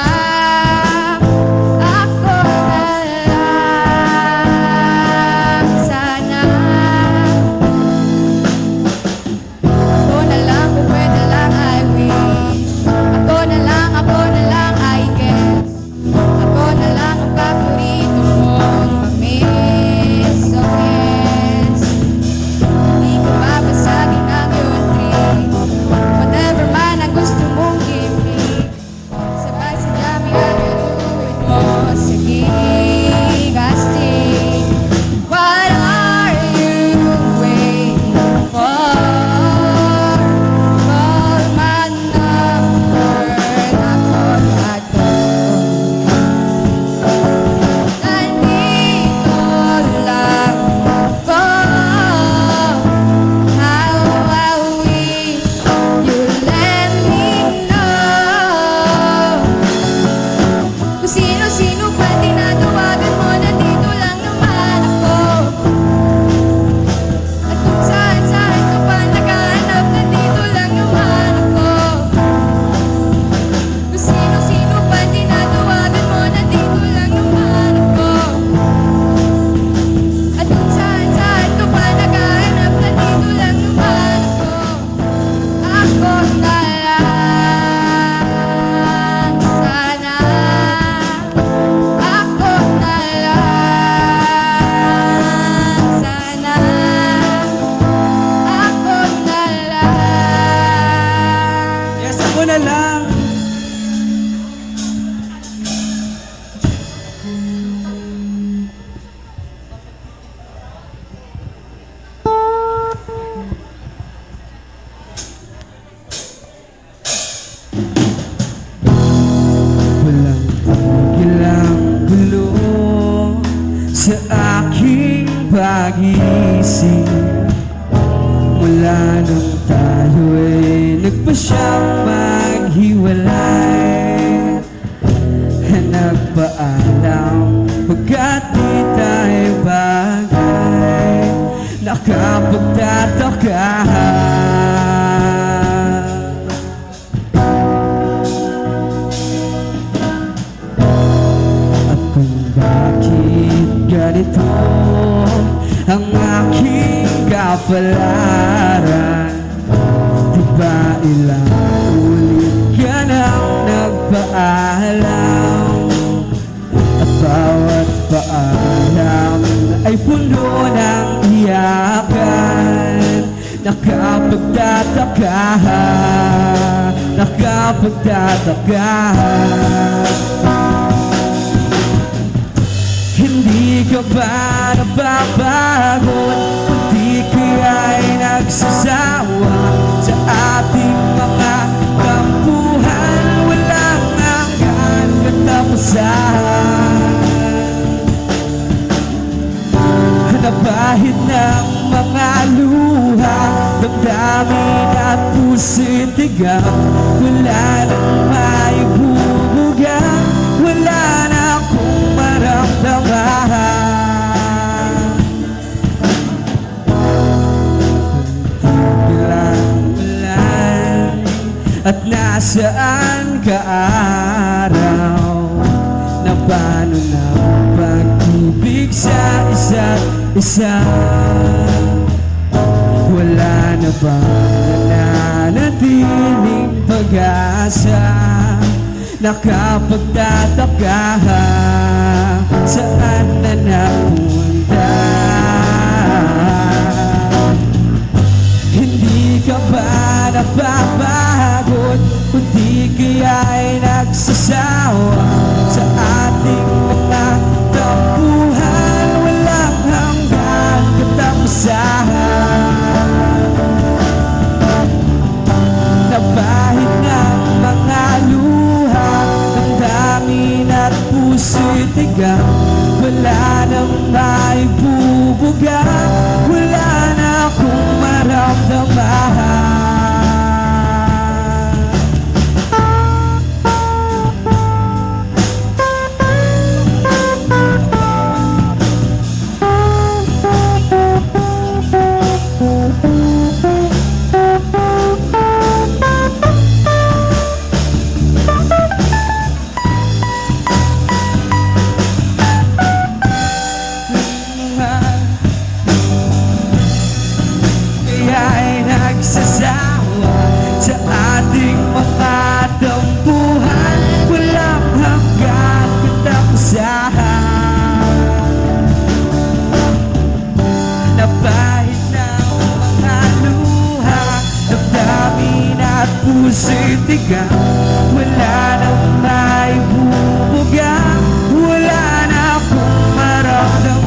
Ako na lang sana. Ako na lang, kung pwede lang, I wish. Ako na lang, ako na lang, I guess. Ako na lang ang paborito mong ma-miss, oh yes. Di ko babasagin ang iyong trip. Whatever man ang gusto mong gimmick. Sabay sa dami ang gagawin mo. Sige, astig. What are you waiting for? Call my number, knock on my door. Nandito lang ako. How I wish you let me know. Kung sino-sino pa tinatawagan mo, nandito lang naman ako. At kung saan-saan ka pa naghahanap, nandito lang naman ako. Kung sino-sino pa tinatawagan mo, nandito lang naman ako. At kung saan-saan ka pa naghahanap, nandito lang naman ako. Ako na lang sana. Ako na lang sana. Ako na lang. Yes, ako na lang. Walang tigil ang gulo sa aking pag-iisip. Mula nung tayo'y nagpasyang maghiwalay, nagpaalam pagkat di tayo bagay. Nakapagtataka. At kung bakit ganito ang aking kapalaran. Di ba ilang ulit ka nang nagpaalam? At bawat paalam ay puno ng iyakan. Nakapagtataka, nakapagtataka. Hindi ka ba nababagot? Kung di kaya'y nagsasawa sa ating mga tampuhan, walang hanggan katapusan. Nabahid ng mga luha, damdamin at puso'y tigang. Wala nang maibubuga, wala na akong maramdaman. Bilang ulan at nasaan ka, araw? Na paano na pag-ibig sa isa't isa? Wala na bang nananatiling pag-asa? Nakapagtataka, saan na napunta? Hindi ka ba nababagot? Kung di kaya'y nagsasawa sa ating mga tampuhan, walang hanggang katapusan. Nabahid ng mga luha, damdamin at puso'y tigang. Wala nang maibubuga, wala na akong maramdaman. Kaya'y nagsasawa sa ating mga tampuhan, walang hanggang katapusan. Nabahid ng mga luha, damdamin at puso'y tigang. Wala nang maibubuga, wala na akong maramdaman.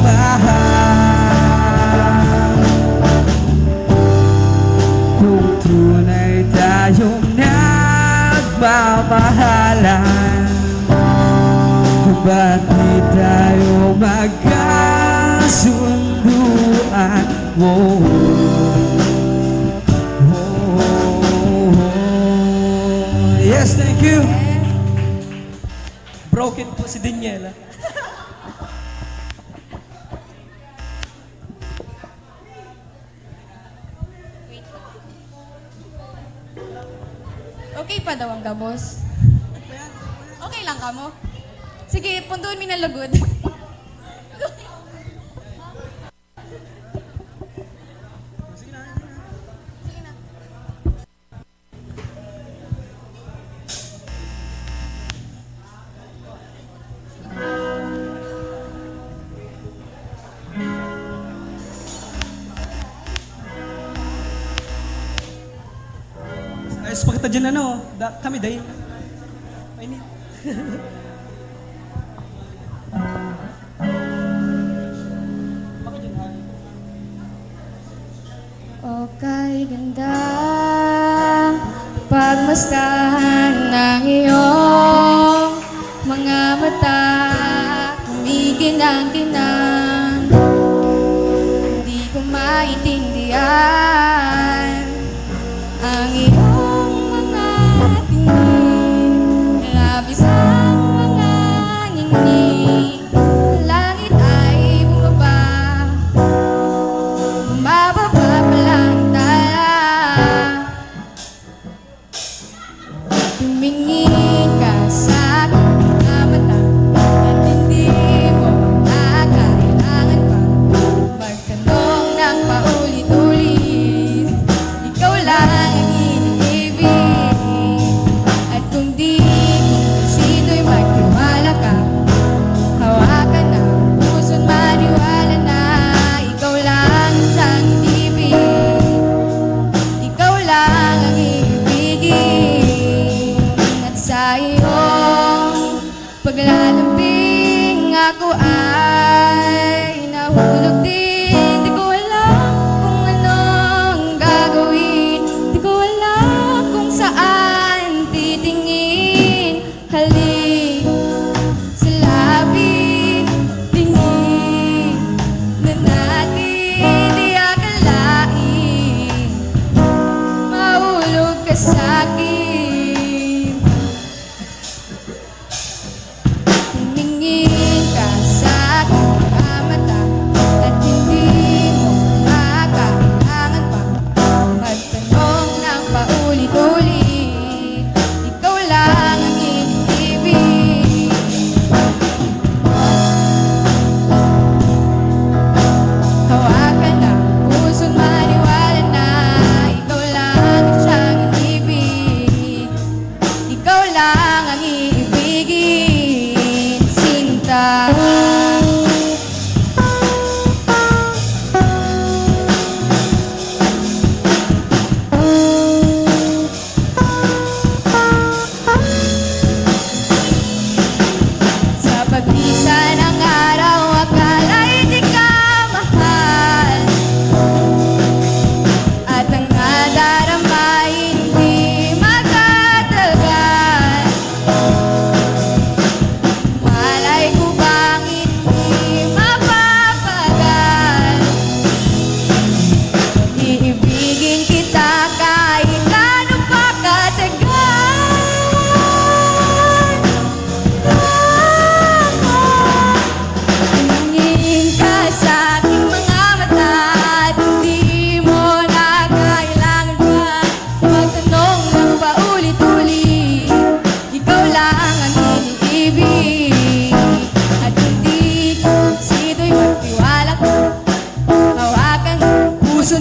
Kung tunay tayong nagmamahalan, kung ba't di tayo magkasunduan? Wow. Wow. Yes, thank you. Broken po si Daniela. Okay pa daw ang gabos. Okay lang kamo? Sige, pundoon mi na lugod. Ayos pa kita dyan, ano, da-, kami, day. Mainit. Okay, ganda. Pagmastahan ng iyong mga mata, kumikinang-kinang. Di ko maintindihan ang iyong mga tingin, labis ang mga ngingin. Langit ay bumaba, bumababa pa lang tala. Tumingin ka sa aking mga mata, at hindi mo na kailangan pa magtanong ng paulit-ulit.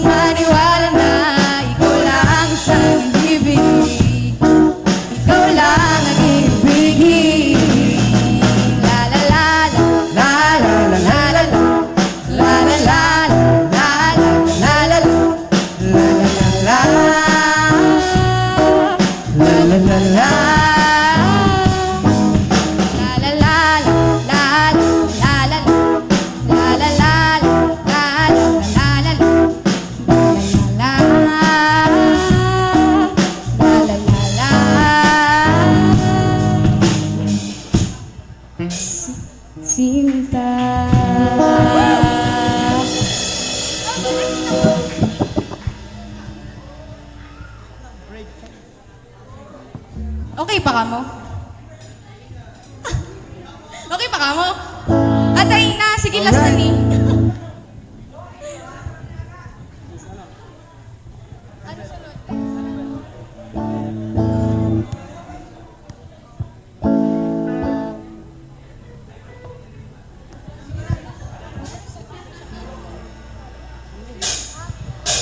Maniwala na ikaw lang siyang ibig. Ikaw lang ang ibigin. La, la, la, la. La, la, la, la, la, la. La, la, la, la, la, la, la. La, la, la, la. La, la, la, la. La, la, la, la, la, la, la, la. La, la, la, la, la, la, la, la. La, la, la, la. La, la, la, la. Si-, Sinta. Okay pa kamo? Okay pa kamo? Atay na, sige, last na ni. Ano sunod?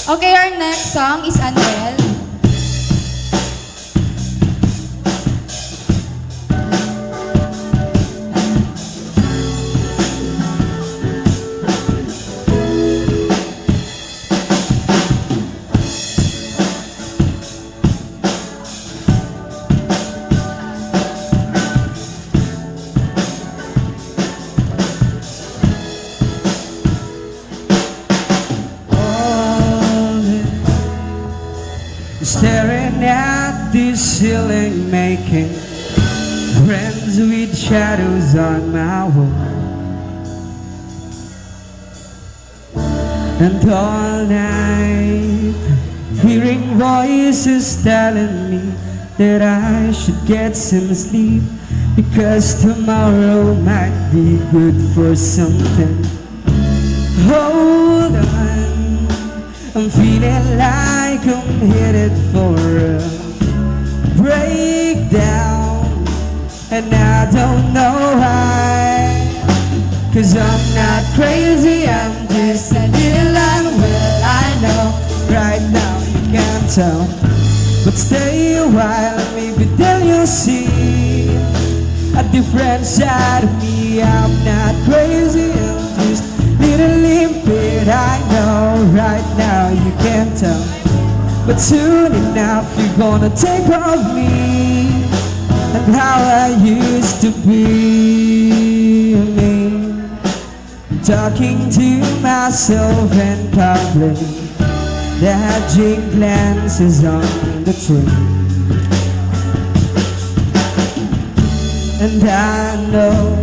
Okay, our next song is Anuel. Staring at this ceiling, making friends with shadows on my wall. And all night, hearing voices telling me that I should get some sleep, because tomorrow might be good for something. Hold on, I'm feeling like I'm headed for a breakdown. And I don't know why, 'cause I'm not crazy, I'm just a little unwell. I know right now you can't tell, but stay a while, maybe then you'll see a different side of me. I'm not crazy, I'm just little impaired. I know right now you can't tell, but soon enough you're gonna take of me and how I used to be. Me talking to myself in public, dodging glances on the train. And I know,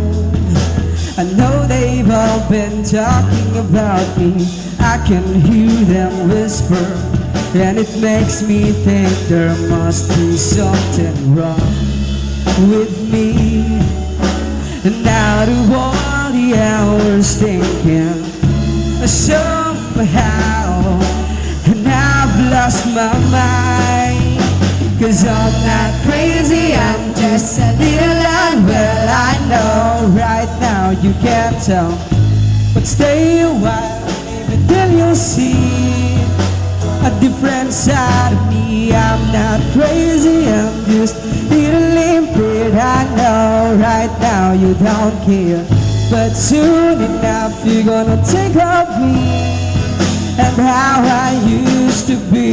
I know they've all been talking about me. I can hear them whisper, and it makes me think there must be something wrong with me. And out of all the hours thinking, somehow, and I've lost my mind. 'Cause I'm not crazy, I'm just a little unwell. I know right now you can't tell, but stay a while, maybe then you'll see a different side of me. I'm not crazy, I'm just little impaired. I know right now you don't care, but soon enough you're gonna take of me and how I used to be.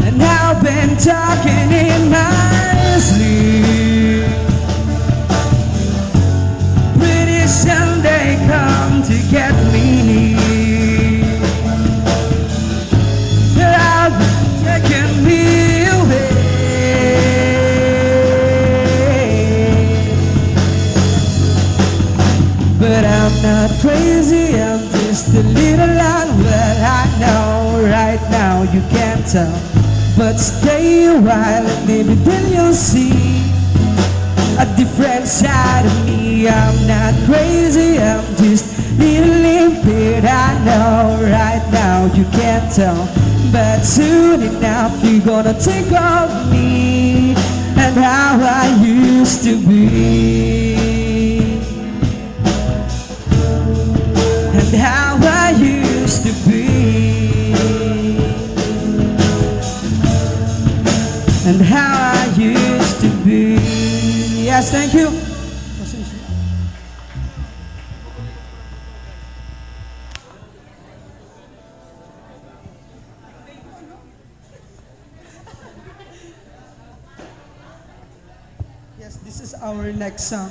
And I've been talking in my sleep. Pretty soon they come to get me. They're out taking me away. But I'm not crazy, I'm just a little unwell. I know right now you can't tell, but stay a while and maybe then you'll see a different side of me. I'm not crazy, I'm just little impaired. I know right now you can't tell, but soon enough you're gonna think of me and how I used to be. And Our next song.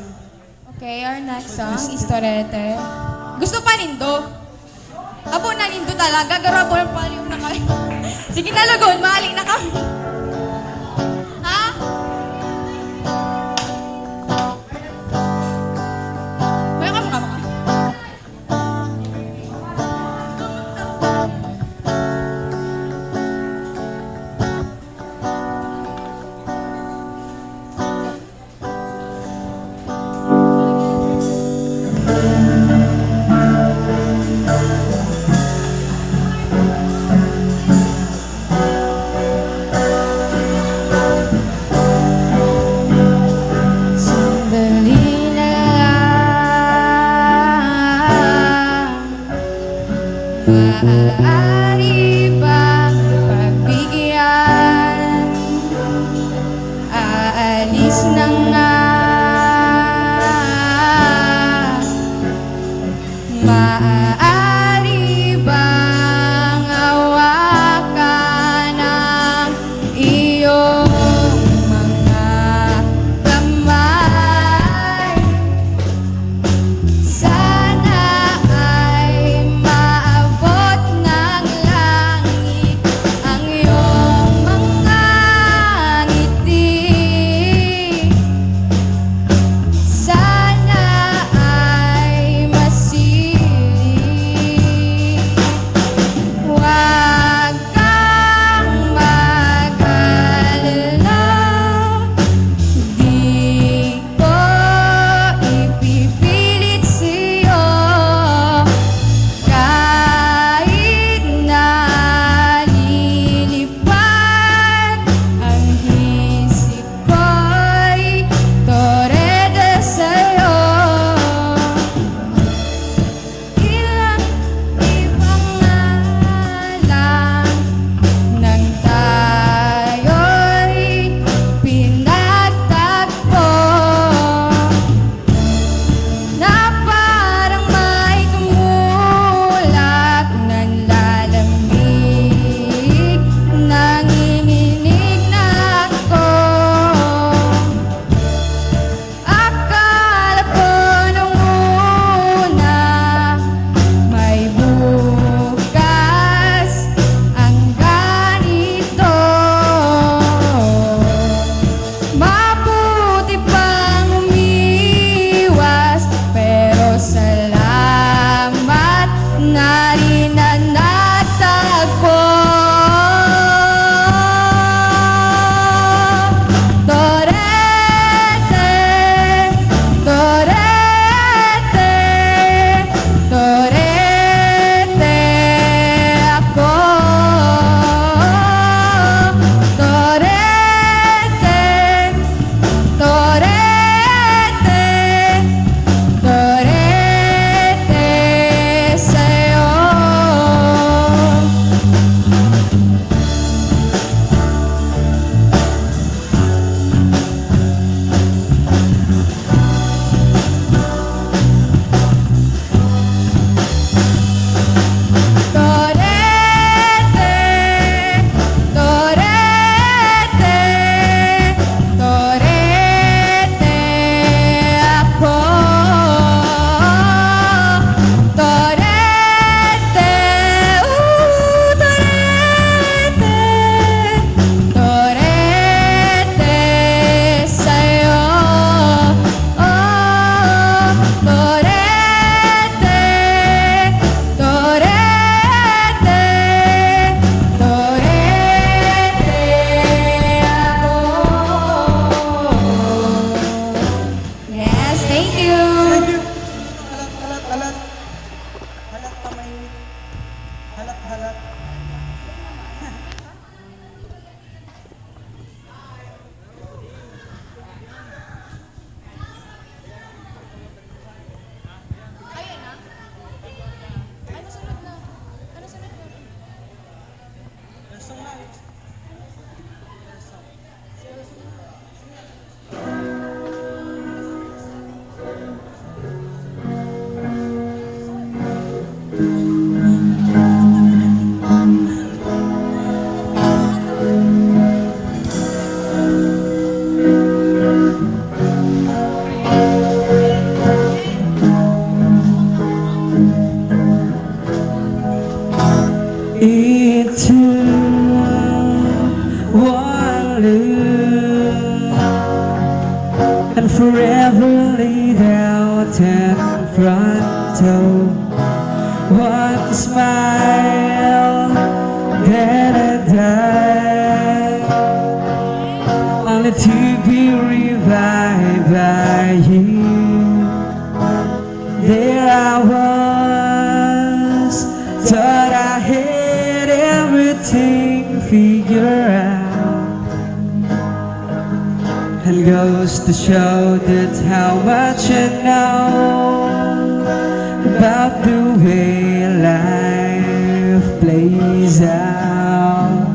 Okay, our next song, Istorete. Gusto pa nindo? Abo na nindo talaga, garo abo na paliw na kami. Sige na, lugod, maali na kami. Ha? May kamo ka ba? Sandali na lang, maaari bang pagbigyan? Aalis na nga. Maaari bang hawakan ang iyong mga kamay? Sana ay maabot ng langit ang iyong mga ngiti. Sana ay masiling Into one look and forever laid out in front of one smile that I die only to be revived by you. There I was, thought I had everything figured out. And goes to show that how much I know about the way life plays out.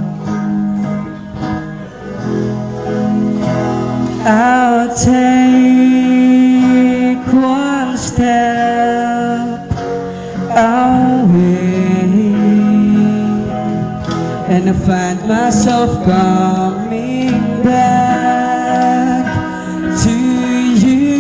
I'll take one step away and I find myself coming back to you,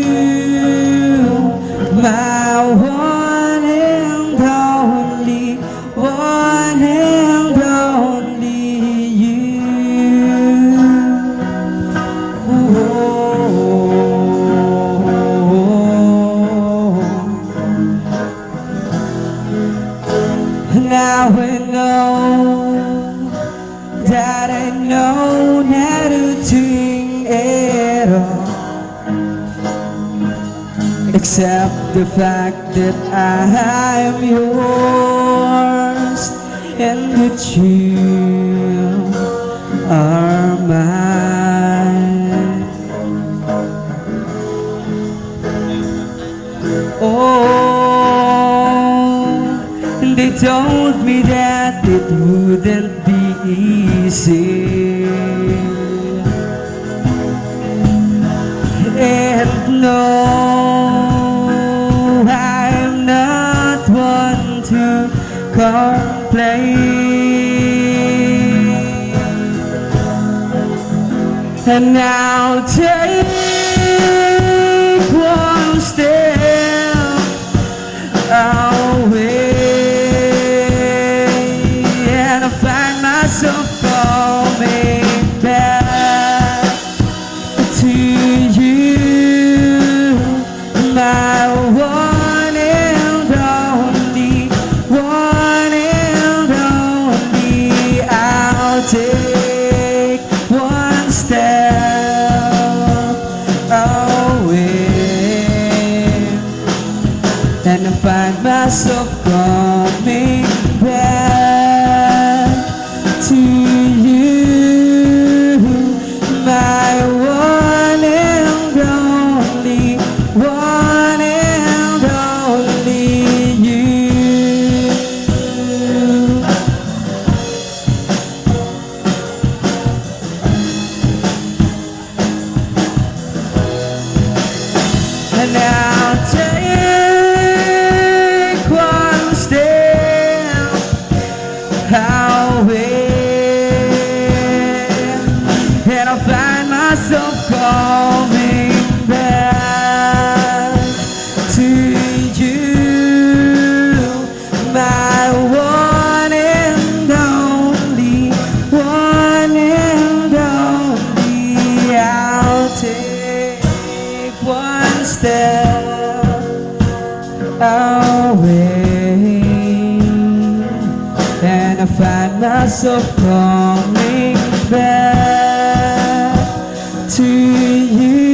my one and only, one and only you. Oh. Now I know that I know not a thing at all, except the fact that I am yours and that you are mine. Oh, they told me that it wouldn't be easy. And no, I'm not one to complain. And I'll take one step away, and I find myself coming back to you, my one and only, one and only. I'll take one step away, and I find myself coming back to you, my one and only, one and only you. And I'll take one step away, and I'll find myself coming back to you, my one and only, one and only. I'll take one step away, and I find myself coming back to you,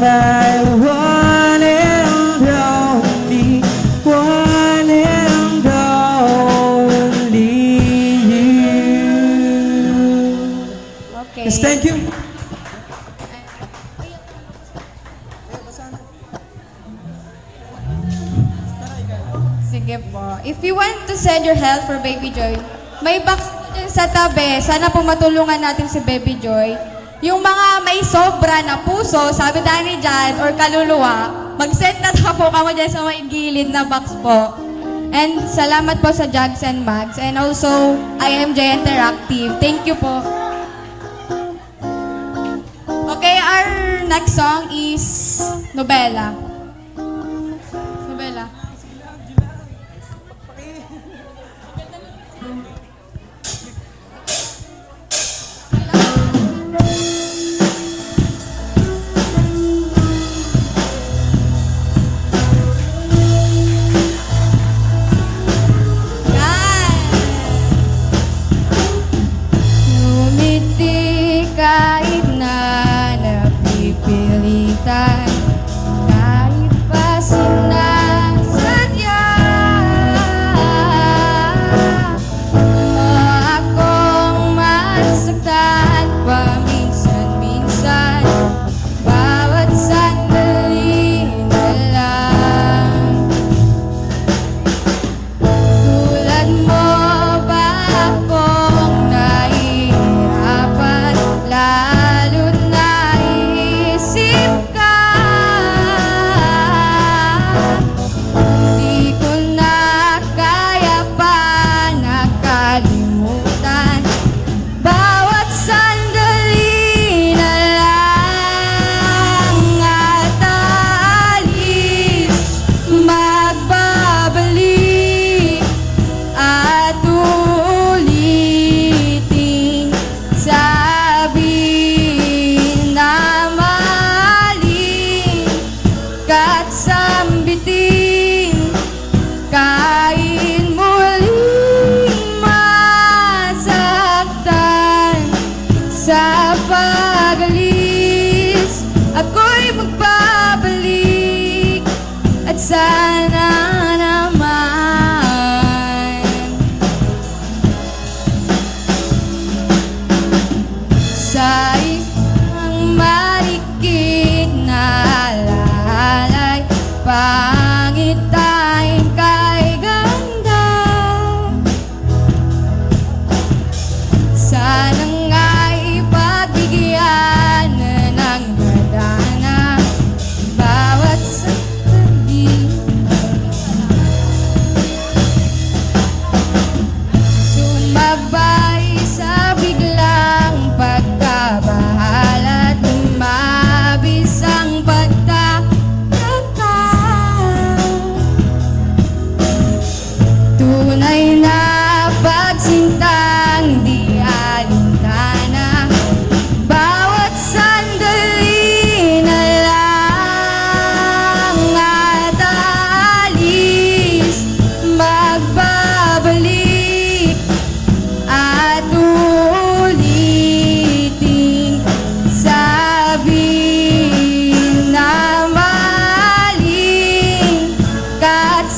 my one and only, one and only you. Okay. Yes, thank you. Sige po. If you want to send your help for Baby Joy, may box po dyan sa tabi. Sana po matulungan natin si Baby Joy. Yung mga may sobra na puso, sabi tayo ni Jan, or kaluluwa, mag-send na daw po kamo dyan sa may gilid na box po. And salamat po sa Jags and Mags. And also, I M J Interactive. Thank you po. Okay, our next song is Nobela. Nobela.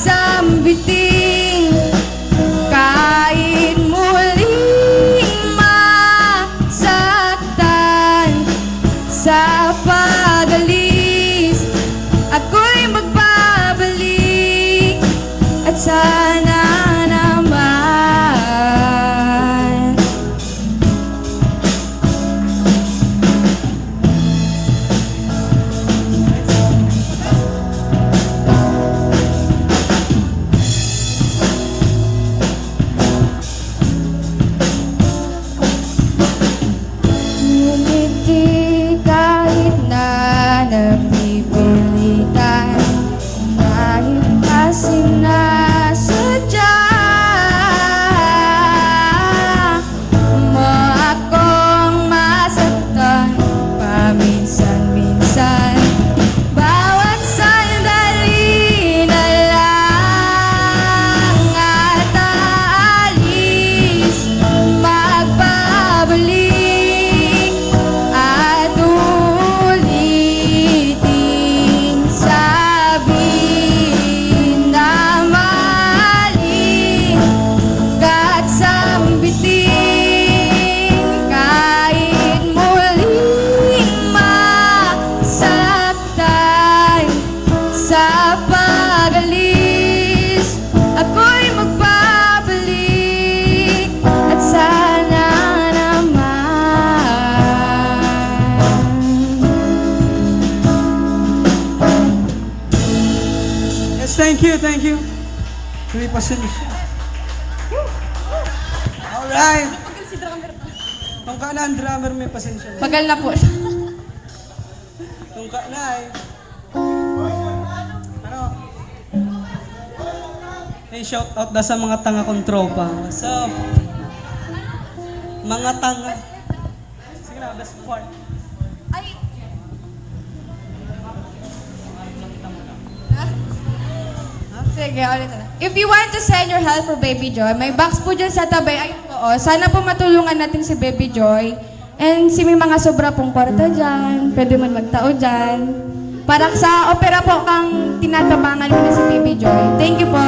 Sambitin, kahit muling masaktan sa pag-alis, ako'y magbabalik at sana naman. Ngunit di kahit na napipilitan, kahit na sinasadya mo akong masaktan paminsan-minsan. Bawat sandali na lang at aalis, magbabalik at uulitin. Sabihin na mahalin ka't sambitin, kahit muling masaktan sa pag-alis, ako'y magbabalik at sana naman. Yes, thank you, thank you. May pasensya. Alright. Tungka na ang drummer, may pasensya na. Magal na po siya. Tungka na eh. Ano? Hey, shout out da sa mga tanga kong tropa. What's up? Mga tanga. Sige na, best part. Ay! Sige, ulit na. If you want to send your help for Baby Joy, may box po dyan sa tabi. Ayun po, oh. Sana po matulungan natin si Baby Joy. And si may mga sobra pong kwarta dyan, pwede man magtao dyan. Para sa opera po kang tinatabangan mo na si Baby Joy. Thank you po.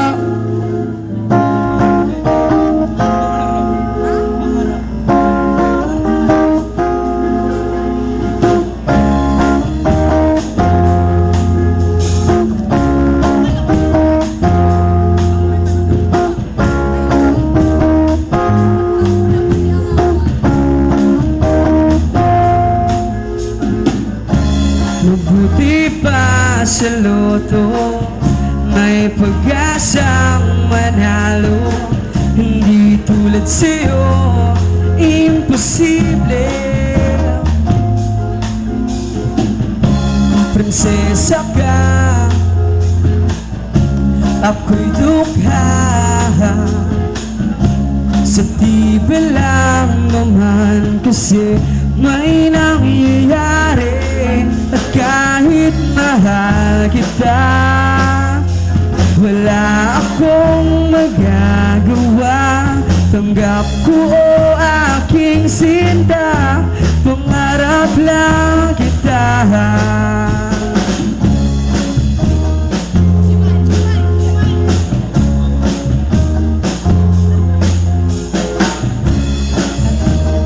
Mabuti pa sa lotto, may pag-asang manalo. Hindi tulad sa'yo, imposible. Prinsesa ka, ako'y dukha. Sa T V lang naman kasi may nangyayari. At kahit mahal kita, wala akong magagawa. Tanggap ko, o aking sinta, pangarap lang kita.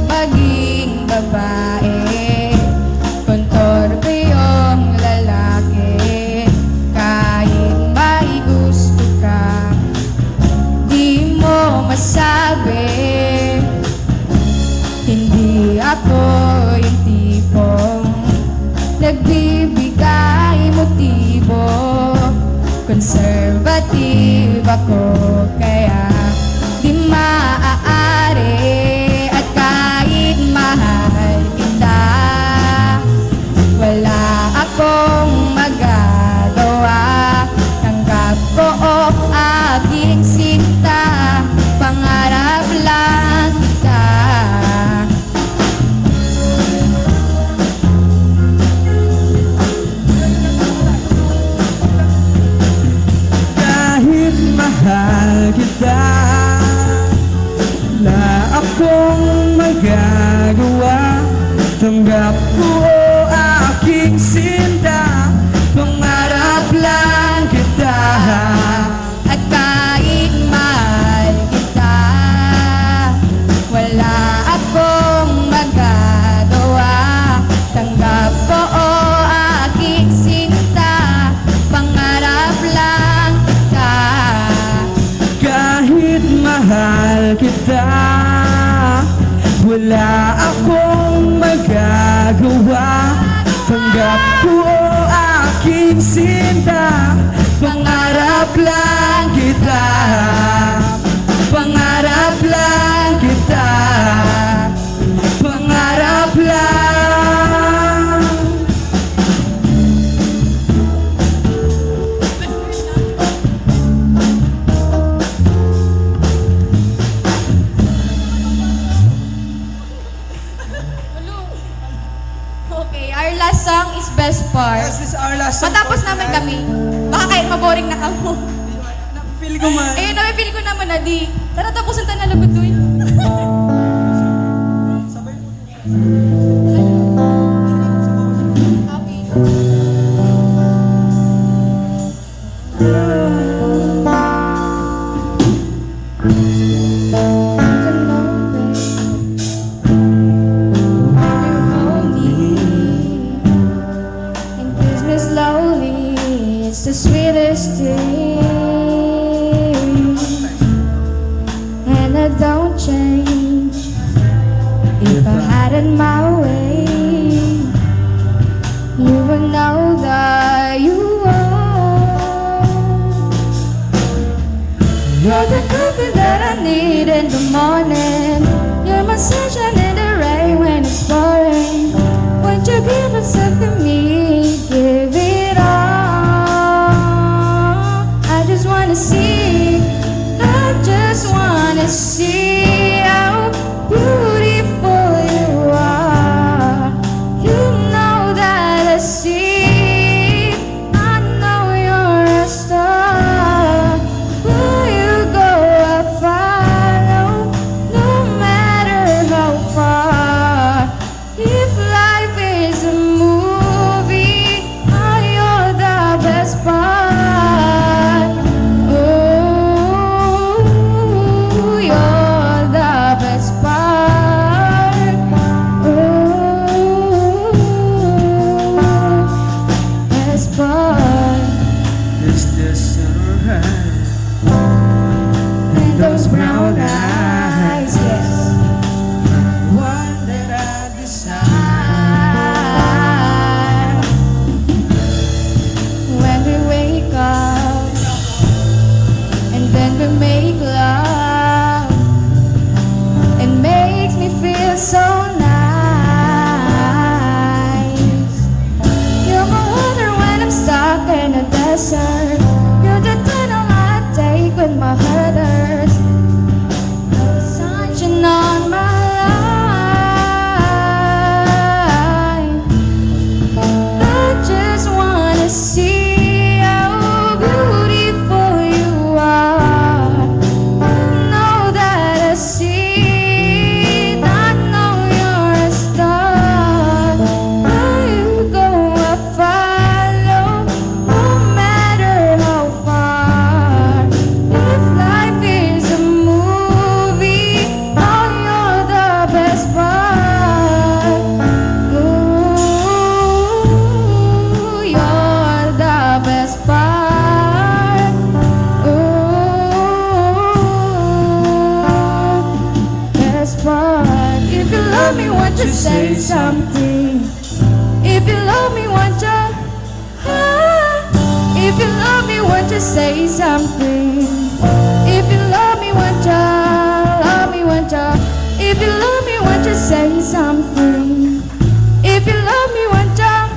Maging babae, kontorpeyong lalaki, kahit may gusto ka, di mo masabi. Hindi ako yung tipong nagbibigay motibo. Conservative ako, kaya di maaari. At kahit mahal kita, wala akong magagawa. Tanggap ko, o aking sinta, pangarap lang kita. Kahit mahal kita, wala akong magagawa. Tanggap ko, o aking sinta, pangarap lang kita. kita. Wala akong magagawa. Tanggap ko, o aking sinta. Pangarap lang kita. Pangarap lang kita. Pangarap lang. Okay, our last song is Best Part. Yes, this is our last song Matapos for naman tonight. Kami. Baka kahit maboring na kamo. Feel ko man. Eh, nafe-feel ko naman na di. Tara, tapusin ta na lugod, uy. Sabay mo. Okay. And kiss me slowly, it's the sweetest thing. And I don't change. If I had it my way, you would know that you are. You're the coffee that I need in the morning. You're my sunshine in the rain when it's pouring. Won't you give yourself to me? Give it all. I just wanna see. I just wanna see how beautiful you are. You know that I see. I know you're a star. Where you go, I follow, no matter how far. If life is a movie, oh, you're the best part. Oh, you're the best part. Oh, best part. Is the sunrise and those brown eyes, yes. One that I desire. When we wake up and then we make love, it makes me feel so nice. You're my water when I'm stuck in a desert. You're the tunnel I take when my heart hurts. You're the sunshine on my life. I just wanna see how beautiful you are. I know that I see it. I know you're a star. Where you go, I follow, no matter how far. If life is a movie, oh, you're the best part. Ooh, you're the best part. Ooh, best part. If you love me, won't you say something? If you love me, won't you? Ah, if you love me, won't you say something? If you love me, won't you? Love me, won't you? If you love me, won't you say something? If you love me, won't you?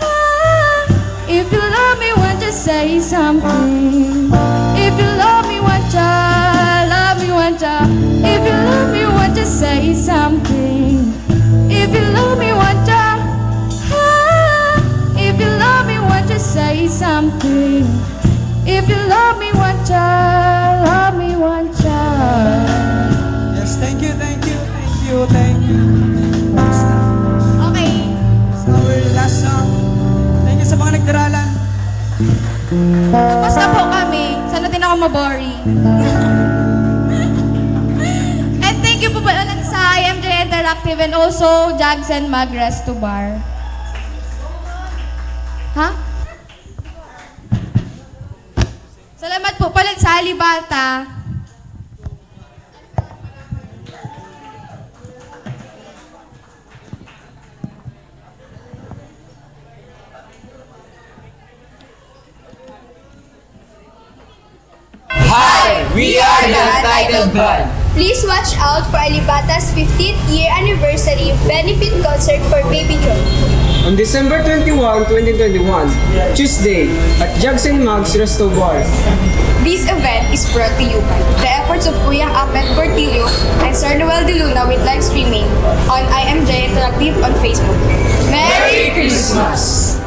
Ah, if you love me, won't you say something? If you love me, won't you? Love me, won't you? If you love me, won't you say something? If you love me, won't you? Ah, if you love me, won't you say something? If you love me, won't you? Love me, won't you? Yes, thank you, thank you, thank you, thank you. Tapos na. Okay. It's our last song. Thank you sa mga nagdaralan. Tapos na po kami. Sana din ako maboring. And thank you po pala ulit sa I M J Interactive and also Jags and Mag Resto Bar. Ha? Salamat po pala sa Alibata. We are the Untitled Band. Please watch out for Alibata's fifteenth year anniversary benefit concert for Baby Joy. On December twenty-one, twenty twenty-one, Tuesday, at Jugs and Mugs Resto Bar. This event is brought to you by the efforts of Kuyang Abet Portillo and Sir Noel De Luna with live streaming on I M J Interactive on Facebook. Merry Christmas!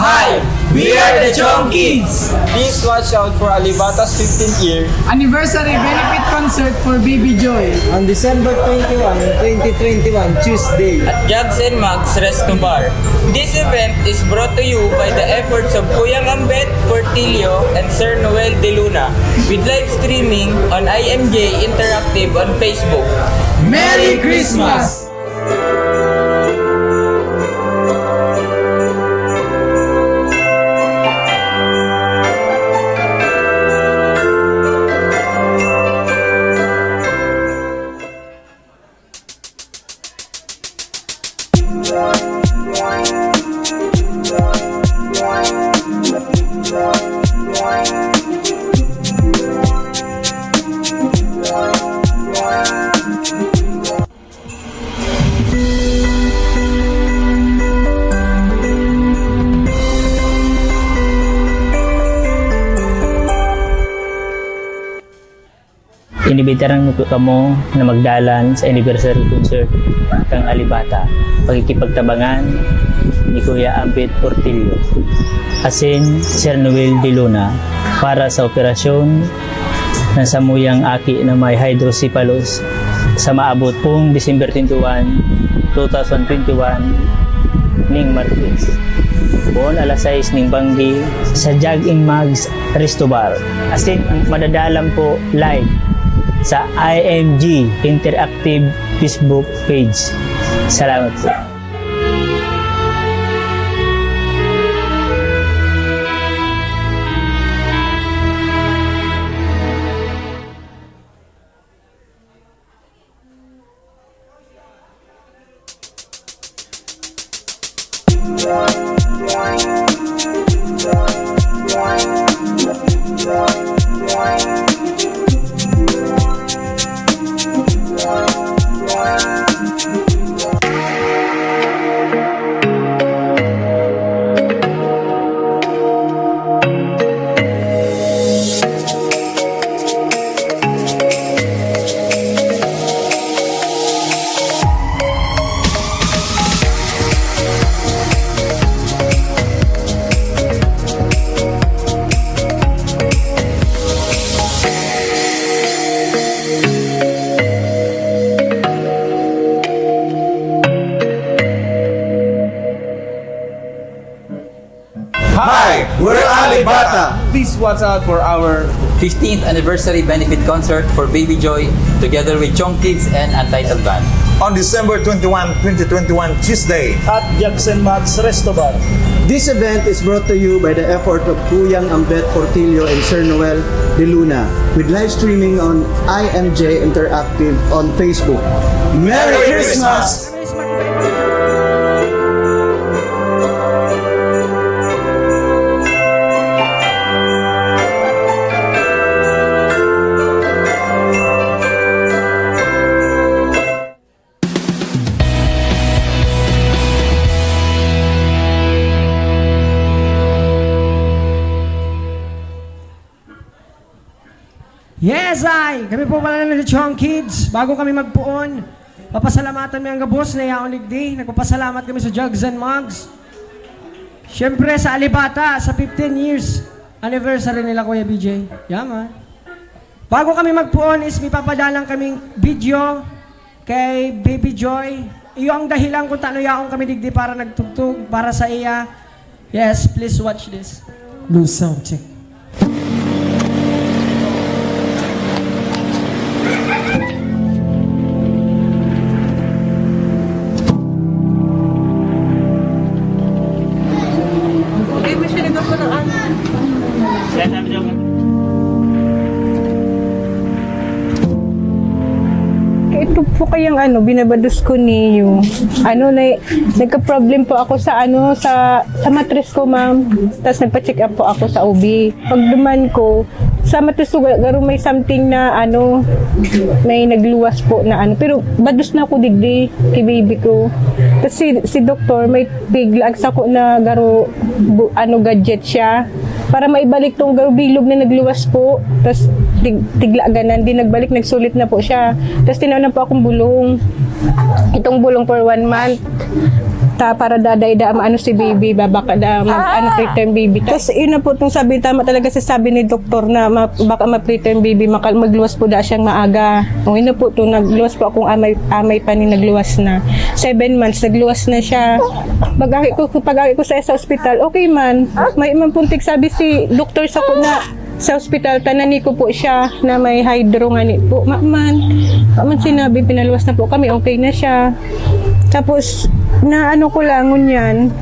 Hi, we are the Chong Kids! Please watch out for Alibata's fifteenth year anniversary benefit concert for Baby Joy on December twenty-one, twenty twenty-one, Tuesday, at Jugs and Mugs Resto Bar. This event is brought to you by the efforts of Kuyang Ambet Portillo and Sir Noel De Luna, with live streaming on I M J Interactive on Facebook. Merry Christmas! Inibitaran ko kamo na magdalan sa anniversary concert kan Alibata, pakikipagtabangan ni Kuya Ambet Portillo asin Sir Noel De Luna para sa operasyon na samuyang aki na may hydrocephalus sa maabot pong December twenty-one, two thousand twenty-one, ning Martes, poon alas sais ning banggi sa Jugs and Mugs Resto Bar. Asin madadalan po live sa I M G Interactive Facebook page. Salamat po. Hi, we're Alibata. Please watch out for our fifteenth anniversary benefit concert for Baby Joy together with Chong Kids and Untitled Band on December twenty-one, twenty twenty-one, Tuesday, at Jugs and Mugs Resto Bar. This event is brought to you by the effort of Kuyang Ambet Portillo and Sir Noel De Luna, with live streaming on I M J Interactive on Facebook. Merry Christmas! Yes, ay! Kami po pala na Lechon Kids. Bago kami magpoon, papasalamatan mi an gabos na yaon digdi. Nagpapasalamat kami sa Jugs and Mugs. Siyempre, sa Alibata, sa fifteen years anniversary nila, Kuya B J. Yeah, man. Bago kami magpoon is may papadalan kaming video kay Baby Joy. Iyo ang dahilan kung tano yaon kami digdi para nagtugtog para sa iya. Yes, please watch this. Blue sound check. Okay, masyado na pala, ano? Kaya sabi daw, Ito po kayang ano, binabados ko niyo. Ano, na, nagka-problem po ako sa ano, sa, sa matres ko, ma'am. Tapos nagpa-check up po ako sa O B. Pagduman ko, sa matres ko, ga-, garo may something na ano, may nagluwas po na ano. Pero bados na ako digdi, kay baby ko. Tapos si, si doktor, may piglag sa ko na garo, bu-, ano, gadget siya. Para maibalik tong garo bilog na nagluwas po. Tapos tig-, tigla ganan, di nagbalik, nagsulit na po siya. Tapos tinaw na po akong bulong. Itong bulong for one month. Ta, para daday da, maano si baby, babaka da, mag, ano, preterm baby. Tapos yun na po itong sabi, tama talaga sa sabi ni doktor na ma-, baka ma-preterm baby, maka-, magluwas po da siyang maaga. O, yun na po ito, nagluwas po akong amay, amay pa ni nagluwas na. Seven months, nagluwas na siya. Pag-aki ko, pag-aki ko sa, sa ospital, okay man. May man puntik sabi si doktor sa ko na sa ospital, tanani ko po siya na may hydro ngani po. Ma-, man, man sinabi, pinaluwas na po kami, okay na siya. Tapos, na ano ko lang, ngunyan,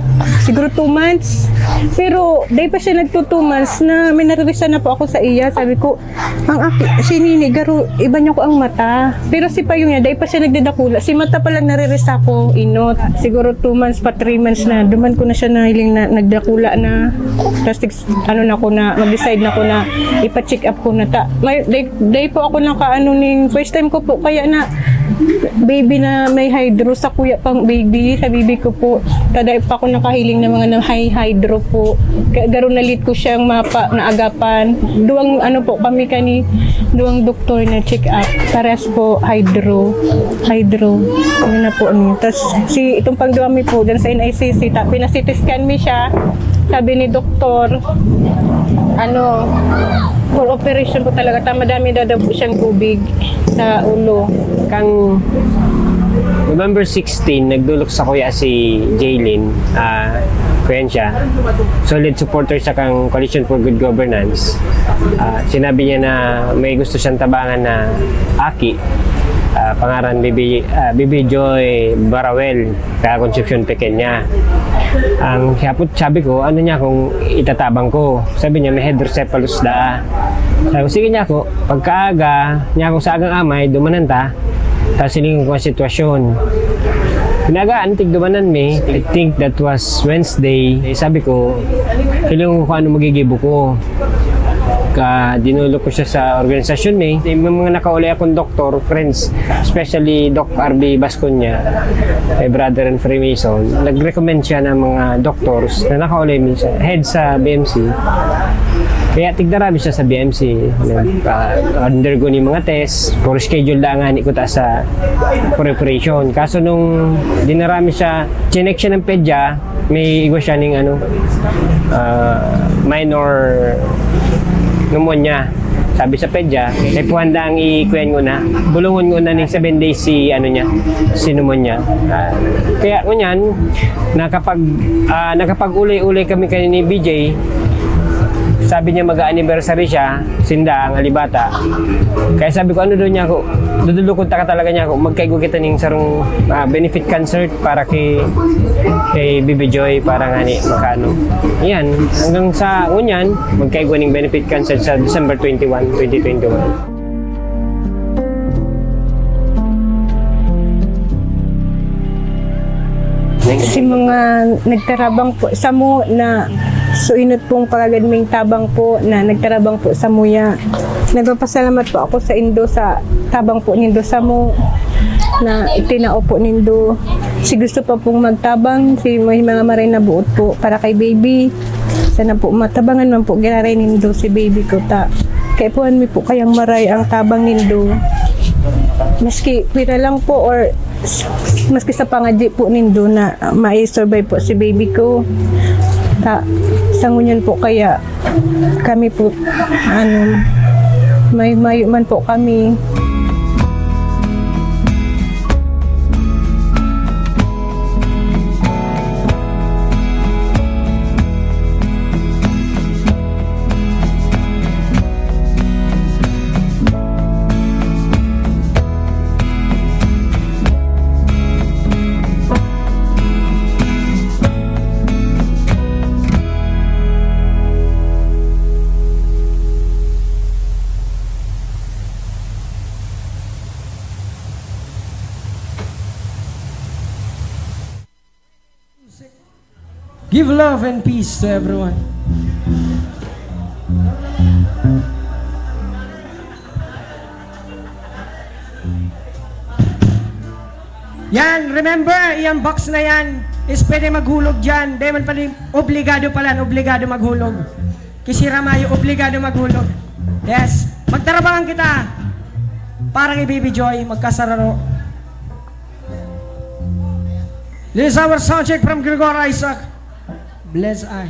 siguro two months. Pero, day pa siya nagto two months na may naririsan na po ako sa iya. Sabi ko, ang aki, si Nini, garo, iba niya ko ang mata. Pero si Payong niya, day pa siya nagdadakula. Si mata pa lang naririsa ko, inot. Siguro two months pa, three months na, duman ko na siya nahiling na nagdakula na. Tapos, ano na ko na, mag-decide na ko na ipa-check up ko na ta. May, day, day po ako nakaano ning, first time ko po, kaya na, baby na may hydro, sa kuya pang baby, sa baby ko po. Taday pa ako nakahiling ng mga na high hydro po. Kaya garo na late ko siyang mapa, naagapan. Duwang ano po kami kani, duwang doktor na check up. Parehas po, hydro. Hydro. Ano na po ni. Tapos si itong pangduwami po, dyan sa N I C C, ta, pina-C T scan mi siya. Sabi ni doktor, ano, for operation po talaga, ta madami daw po siyang tubig sa ulo. Kang November sixteen, nagdolok sa kuya si Jaylin, ah, kuya siya. Solid supporter siya kang Coalition for Good Governance. Ah, sinabi niya na may gusto siyang tabangan na aki, ah, pangaran Bibi, ah, Bibi Joy Barawel, taga Concepcion Pequeña. Ang hapot, sabi ko, "Ano niya kung itatabang ko?" Sabi niya, "May hydrocephalus daa." Sabi ko, "Sige niya ako, pagkaaga niya ako sa agang amay, dumanan ta, tapos hilingon ko ang sitwasyon." Pinagaan, tigdumanan mi. I think that was Wednesday. Eh, sabi ko, "Hilingon ko kung ano magigibo ko." Ka, dinulog ko siya sa organisasyon mi. May mga nakauli akong doktor, friends, especially Doc R B Basconia, my brother in Freemason. Nag-recommend siya ng mga doctors na nakauli mi sa head sa B M C. Kaya tigdara mi siya sa B M C. Nag, ah, undergo ni mga test. For schedule da nga ni ko ta sa for operation. Kaso nung dinara mi siya, chinek siya ng pedya, may igwa siya ning ano, ah, minor pneumonia. Sabi sa pedya, "Kaipuhan da ang ikuyan ko na. Bulungon ko na ning seven days si, ano niya, si pneumonia." Ah, kaya ngunyan, nakapag, ah, nakapag-ulay-ulay kami kanini B J. Sabi niya mag-anniversary siya, sinda ang alibata. Kaya sabi ko, "Ano daw niya ako? Dudulukon ta ka talaga niya ako. Magkaigwa kita ning sarong, ah, benefit concert para kay, kay Bibi Joy, para nga ni makaano." Yan, hanggang sa ngunyan, magkaigwa ning benefit concert sa December twenty-one, twenty twenty-one. Si mga nagtarabang po samo na suinot pong pagagad ming tabang po na nagtarabang po samuya. Nagpapasalamat po ako sa indo sa tabang po nindo samo na itinao po nindo. Si gusto pa pong magtabang, si may mga maray na buot po para kay baby. Sana po matabangan man po giraray nindo si baby ko ta. Kaipuhan mi po kayang maray ang tabang nindo. Maski pira lang po or maski sa pangadji po nindo na, ah, mai-survive po si baby ko. Ta, sa ngunyan po kaya kami po, ano, may mayo man po kami. Give love and peace to everyone. Yan, remember, iyang box na yan is pwede maghulog dyan. Di man pala, obligado pala, obligado maghulog. Kisira mayo, obligado maghulog. Yes, magtarabangan kita. Parang i-Baby Joy, magkasararo. This is our sound check from Gregor Isaac. Bless I.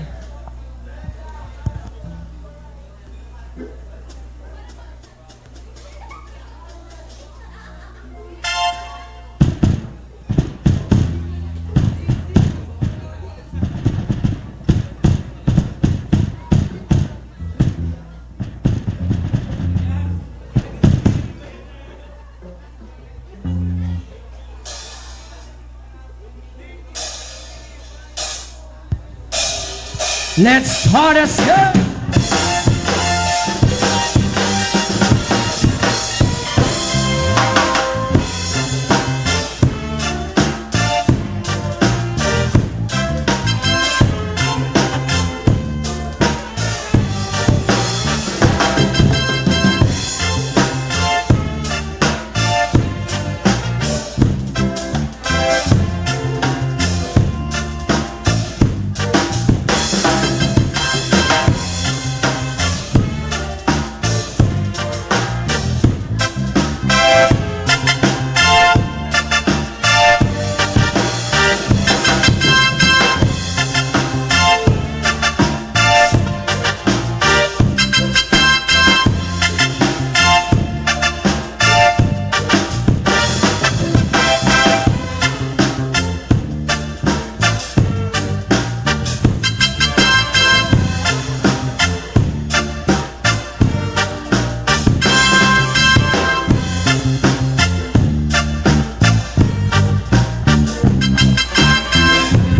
Let's start us up.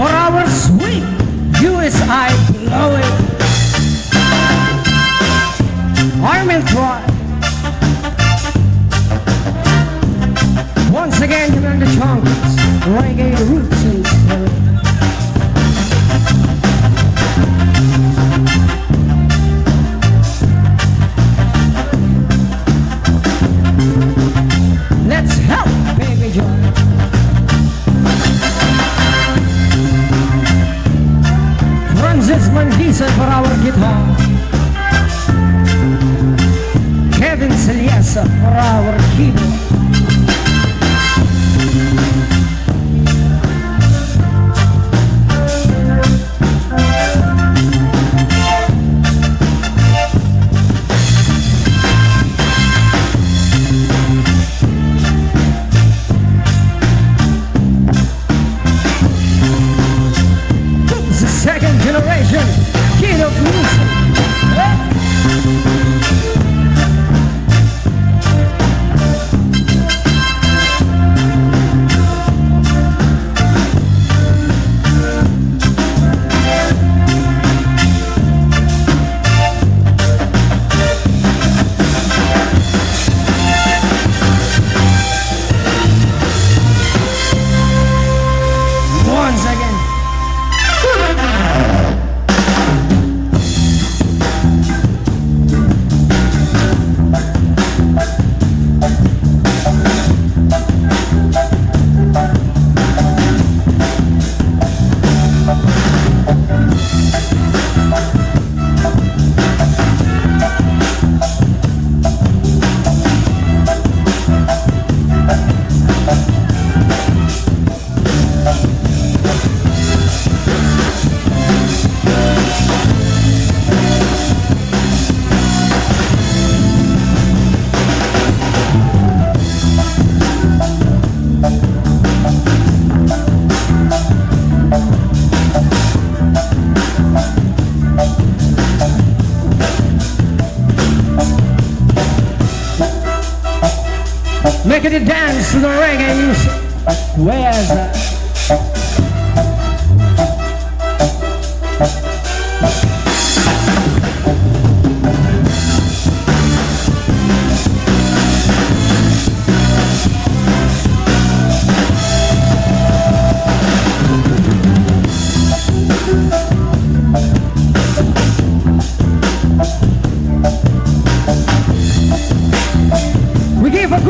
For our sweet U S I blowing Armin Troy. Once again, you know the chunks, reggae roots and spirit. Let's help Baby Joy. Francis Mandisa for our guitar. Kevin Saliasa for our keyboard. The second generation king of music. Once again. Make it a dance to the reggae music. Where's that?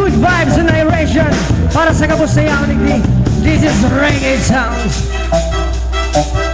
Good vibes and vibration para sa gabos na yaon digdi. This is Reggae Sounds.